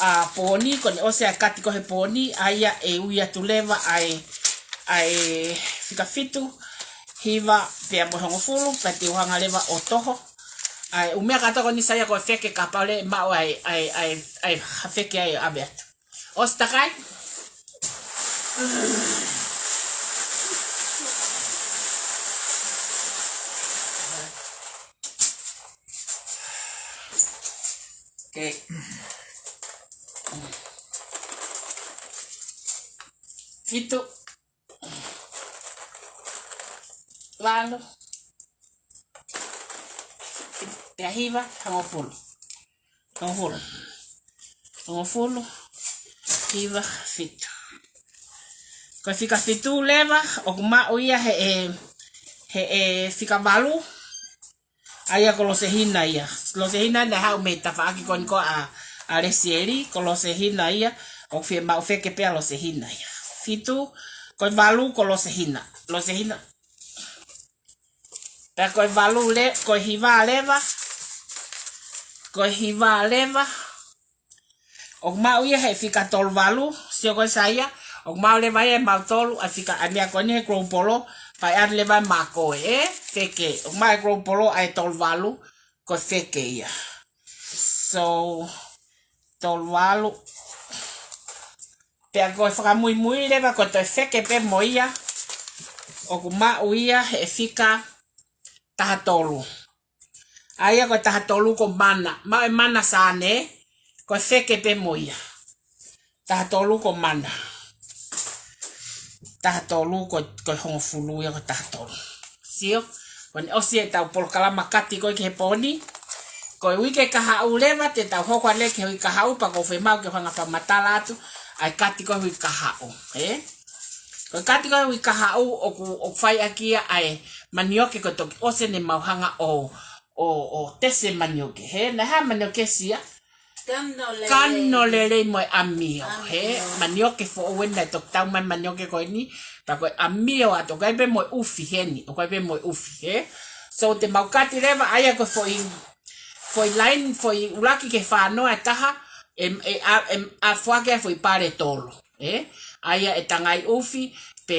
ʻa, pōni, ko ʻene ʻosi ʻa e kati ko ē he pōni, ʻa ia ʻe ui atu leva ʻa e, ʻa e fika fitu, hiva, pea mo e hongofulu, pea te u hanga leva ʻo toho. ʻA e, ʻū meʻa kātoa ko eni sai ia ko e feke kapau ʻe maʻu ʻa e, ʻa e, ʻa e, ʻa e, ha feke ai ʻave atu. ʻOsi takai? Ke fitu, valu, pea hiva, hongofulu. Hongofulu. Hongofulu, hiva, fitu. Ko e fika fitu leva, ʻoku maʻu ia he ʻe, he ʻe fika valu. ʻA ia ko Losehina ia. Losehina naʻe haʻu mei he tafaʻaki ko eni ko ē ʻa, ʻa Lesieli, ko Losehina ia, ʻoku fiemaʻu feke pē ʻa Losehina ia. Fitu, ko e valu ko Losehina. Losehina. Pea ko e valu le, ko e hiva leva. Ko e hiva leva. ʻOku maʻu ia he fika tolu valu, sio ko ē Saia, ʻoku maʻu leva ia ʻe mautolu ʻa e fika ʻa e meʻa ko eni he global, pea ʻe ʻatu leva ʻe makoe, ē, feke. ʻOku maʻu ʻe he global ʻa e tolu valu, ko e feke ia. So, tolu valu. Pea ko e fakamuimui leva ko e toe feke pē mo ia, ʻoku maʻu ia he fika taha tolu. ʻA ia ko e taha tolu ko Mana. Maʻu ʻe Mana Sane, ko e feke pē mo ia. Taha tolu ko Mana. Taha tolu ko, ko e hongofulu ia ko e taha tolu. Sio? Ko eni ʻosi ʻetau polokalama kati ko ē ki he pō ni. Ko e uike kahaʻu leva, te tau hoko atu leva ki he uike kahaʻu, pea ʻoku ou fiemaʻu ke u hanga ʻo fakamatala atu ʻa e kati ko ē uike kahaʻu. Ē? Ko e kati ko ē uike kahaʻu, ʻoku, ʻoku fai ʻaki ia ʻa e manioke ko e toki ʻosi eni ʻemau hanga ʻo, ʻo, ʻo tesi e manioke. Hē, naʻe hā e manioke Sia? Kano lelei. Kano lelei mo e ʻamio. ʻAmio. Hē, manioke foʻou eni naʻe toki tau mai manioke ko eni, pea ko e ʻamio atu, ʻoku ʻikai pē mo e ʻufi heni, ʻoku ʻikai pē mo e ʻufi, hē. So, te mau kati leva, ʻa ia ko e foʻi, foʻi line, foʻi ʻuluaki ki he fānoa ʻe taha, ʻe, ʻe, ʻa, ʻe, ʻa foaki ʻa e foʻi pale ʻe tolu. Ē, ʻa ia ʻe tangai ʻufi, pe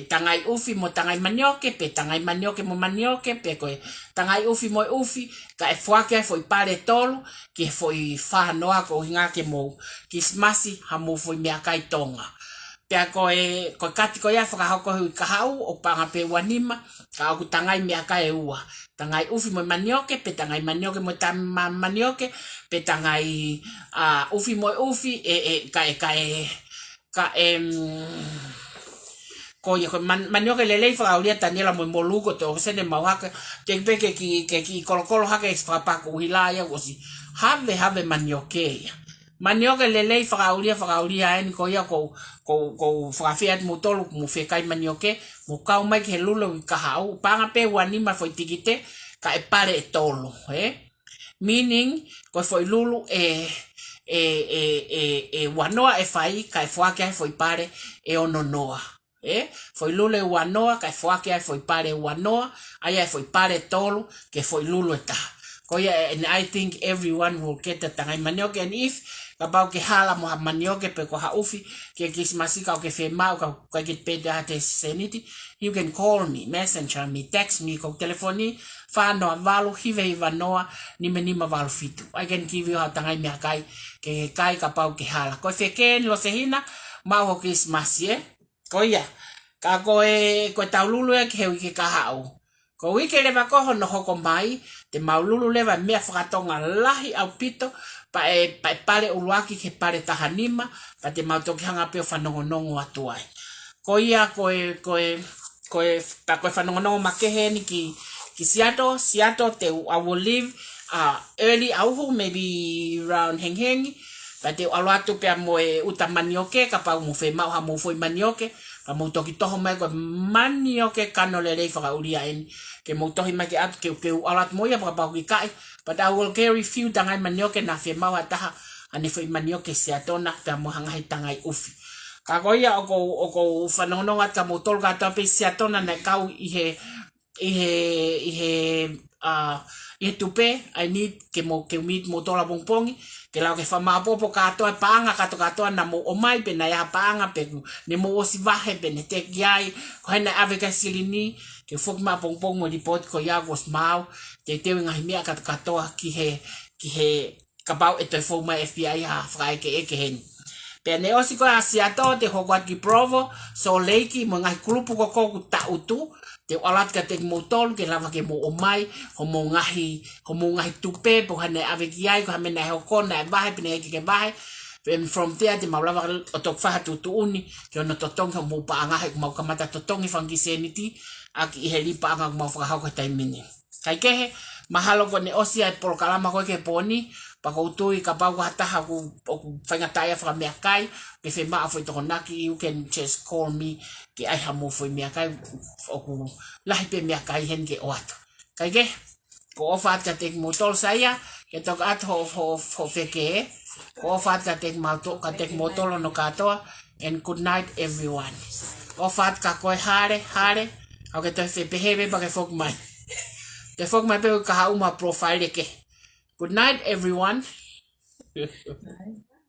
tangai ʻufi mo tangai manioke, pe tangai manioke mo manioke, pe ko e tangai ʻufi mo e ʻufi, kae foaki ʻa e foʻi pale ʻe tolu ki he foʻi fānoa ko e ʻuhinga ke mou Kilisimasi ha mou foʻi meʻakai Tonga. Pea ko e, ko e kati ko ia ʻe fakahoko he uike kahaʻu, ʻoku paʻanga pē ʻe ua nima, ka ʻoku tangai meʻakai ʻe ua. Tangai ʻufi mo e manioke, pe tangai manioke mo e tama manioke, pe tangai, ʻa, ʻufi mo e ʻufi, ʻe, ʻe, kae, kae, Ka, em, ko ia ko e man-, manioke lelei fakaʻulia Taniela mo e Molu ko e toe ʻosi eni ʻemau hake, teʻeki pē ke kiʻi, ke kiʻi kolokolo hake ʻe fakapako ʻuhila ia ʻoku ʻosi. Havehave manioke ia. Manioke lelei fakaʻulia, fakaʻulia eni ko ia ko, ko, ko fakafeʻao atu moutolu, mou fie kai manioke, mou kau mai ki he Lulu uike kahaʻu, paʻanga pē ʻe ua nima foʻi tikite, kae pale ʻe tolu, ē? Meaning, ko e foʻi Lulu ʻe, ʻe, ʻe, ʻe, ʻe ua noa ʻe fai, kae foaki ʻa e foʻi pale ʻe ono noa. Ē? Foʻi Lulu ʻe ua noa, kae foaki ʻa e foʻi pale ʻe ua noa, ʻa ia ʻa e foʻi pale ʻe tolu, ki he foʻi Lulu ʻe taha. Ko ia, and I think everyone will get the tangai manioke, and if kapau ʻoku ke hala mo ha manioke pe ko ha ʻufi ki he Kilisimasi ka ʻoku ke fiemaʻu, ka ʻoku ʻikai ke pehē ha te sēniti, you can call me, messenger me, text me, ko e telefoni, fā noa valu, hiva hiva noa, nima nima valu fitu. I can give you ha tangai meʻakai ke kai kapau ʻoku ke hala. Ko e feke eni Losehina, maʻu hoʻo Kilisimasi, ē? Ko ia. Ka ko e, ko ʻetau Lulu ia ki he uike kahaʻu. Ko e uike leva ko ē hono hoko mai, te mau Lulu leva e meʻa fakatonga lahi ʻaupito, pea ʻe, pea ʻe pale ʻuluaki ki he pale ʻe taha nima, pea te mau toki hanga pē ʻo fanongonongo atu ai. Ko ia, ko e, ko e, ko e, pea ko e fanongonongo makehe eni ki, ki Seattle, Seattle te u, I will leave, uh, early ʻauhu, maybe around hengihengi, pea te u ʻalu atu pea mo e uta manioke, kapau mou fiemaʻu ha mou foʻi manioke, pea mou toki toho mai ko e manioke kano lelei fakaʻulia eni, ke mou tohi mai ke ʻatu, ke, ke u ʻalu atu mo ia, pea kapau ʻoku ʻikai, but I will carry few tangai manioke naʻa fiemaʻu ha taha, ʻa ʻene foʻi manioke Seattle na, pea mo ha ngaahi tangai ʻufi. Ka ko ia ʻoku ou, ʻoku ou fanongonongo atu kia moutolu kātoa pē Seattle na naʻe kau ʻi he, ʻi he, ʻi he, uh, ʻi he tupe, I need ke mou, ke meet moutolu ʻapongipongi, ke lau ke fakamāʻopoʻopo kātoa e paʻanga kātokātoa naʻa mou ʻomai pe naʻe ʻi ai ha paʻanga pe kuo ne mou ʻosi vahe pe ne teʻeki ai, ko hai naʻe ʻave ki ai e silini, ke foki mai ʻapongipongi mo e lipooti ko ia kuo ʻosi maau, teuteu e ngaahi meʻa kātokātoa ki he, ki he kapau ʻe toe fou mai F B I ha fakaʻekeʻeke heni. Pea neʻe ʻosi ko ē ʻa Seattle te u hoko atu ki Provo, Salt Lake, mo e ngaahi kulupu ko ē ʻoku taʻutu, Te u ʻalu atu kiate kimoutolu ke lava ke mou ʻomai homou ngaahi, homou ngaahi tupe, pe ko e hā naʻe ʻave ki ai, ko e hā e meʻa naʻe hoko, naʻe vahe, pe naʻe ʻikai ke vahe. And from there, te mau lava ʻo toki fai ha tuʻutuʻuni ki hono totongi homou paʻanga, he ʻoku mau kamata totongi e fanga kiʻi sēniti ʻaki ʻi he lī paʻanga ʻoku mau fakahoko he taimi ni. Kae kehe, mahalo kuo ne ʻosi ʻa e polokalama ko ē ki he pō ni, pea ʻoku ou tui kapau ko ha taha ʻoku, ʻoku faingataʻaʻia fakameʻakai, ke fiemaʻu ha foʻi tokonaki, you can just call me ke ʻai hamou foʻi meʻakai, ʻoku lahi pē meʻakai heni ke ʻoatu. Kae kehe, ko e ʻofa atu kiate kimoutolu, Saia, ke toka atu hoʻo, hoʻo, hoʻo feke. Ko e ʻofa atu kiate kimoutolu, kiate kimoutolu hono kātoa, and good night everyone. ʻOfa atu kia koe, Hale, Hale, ʻoku ke toe fepehē pē pea ke foki mai. Ke foki mai pē ʻo ka haʻu mo e profile kehe. Good night everyone.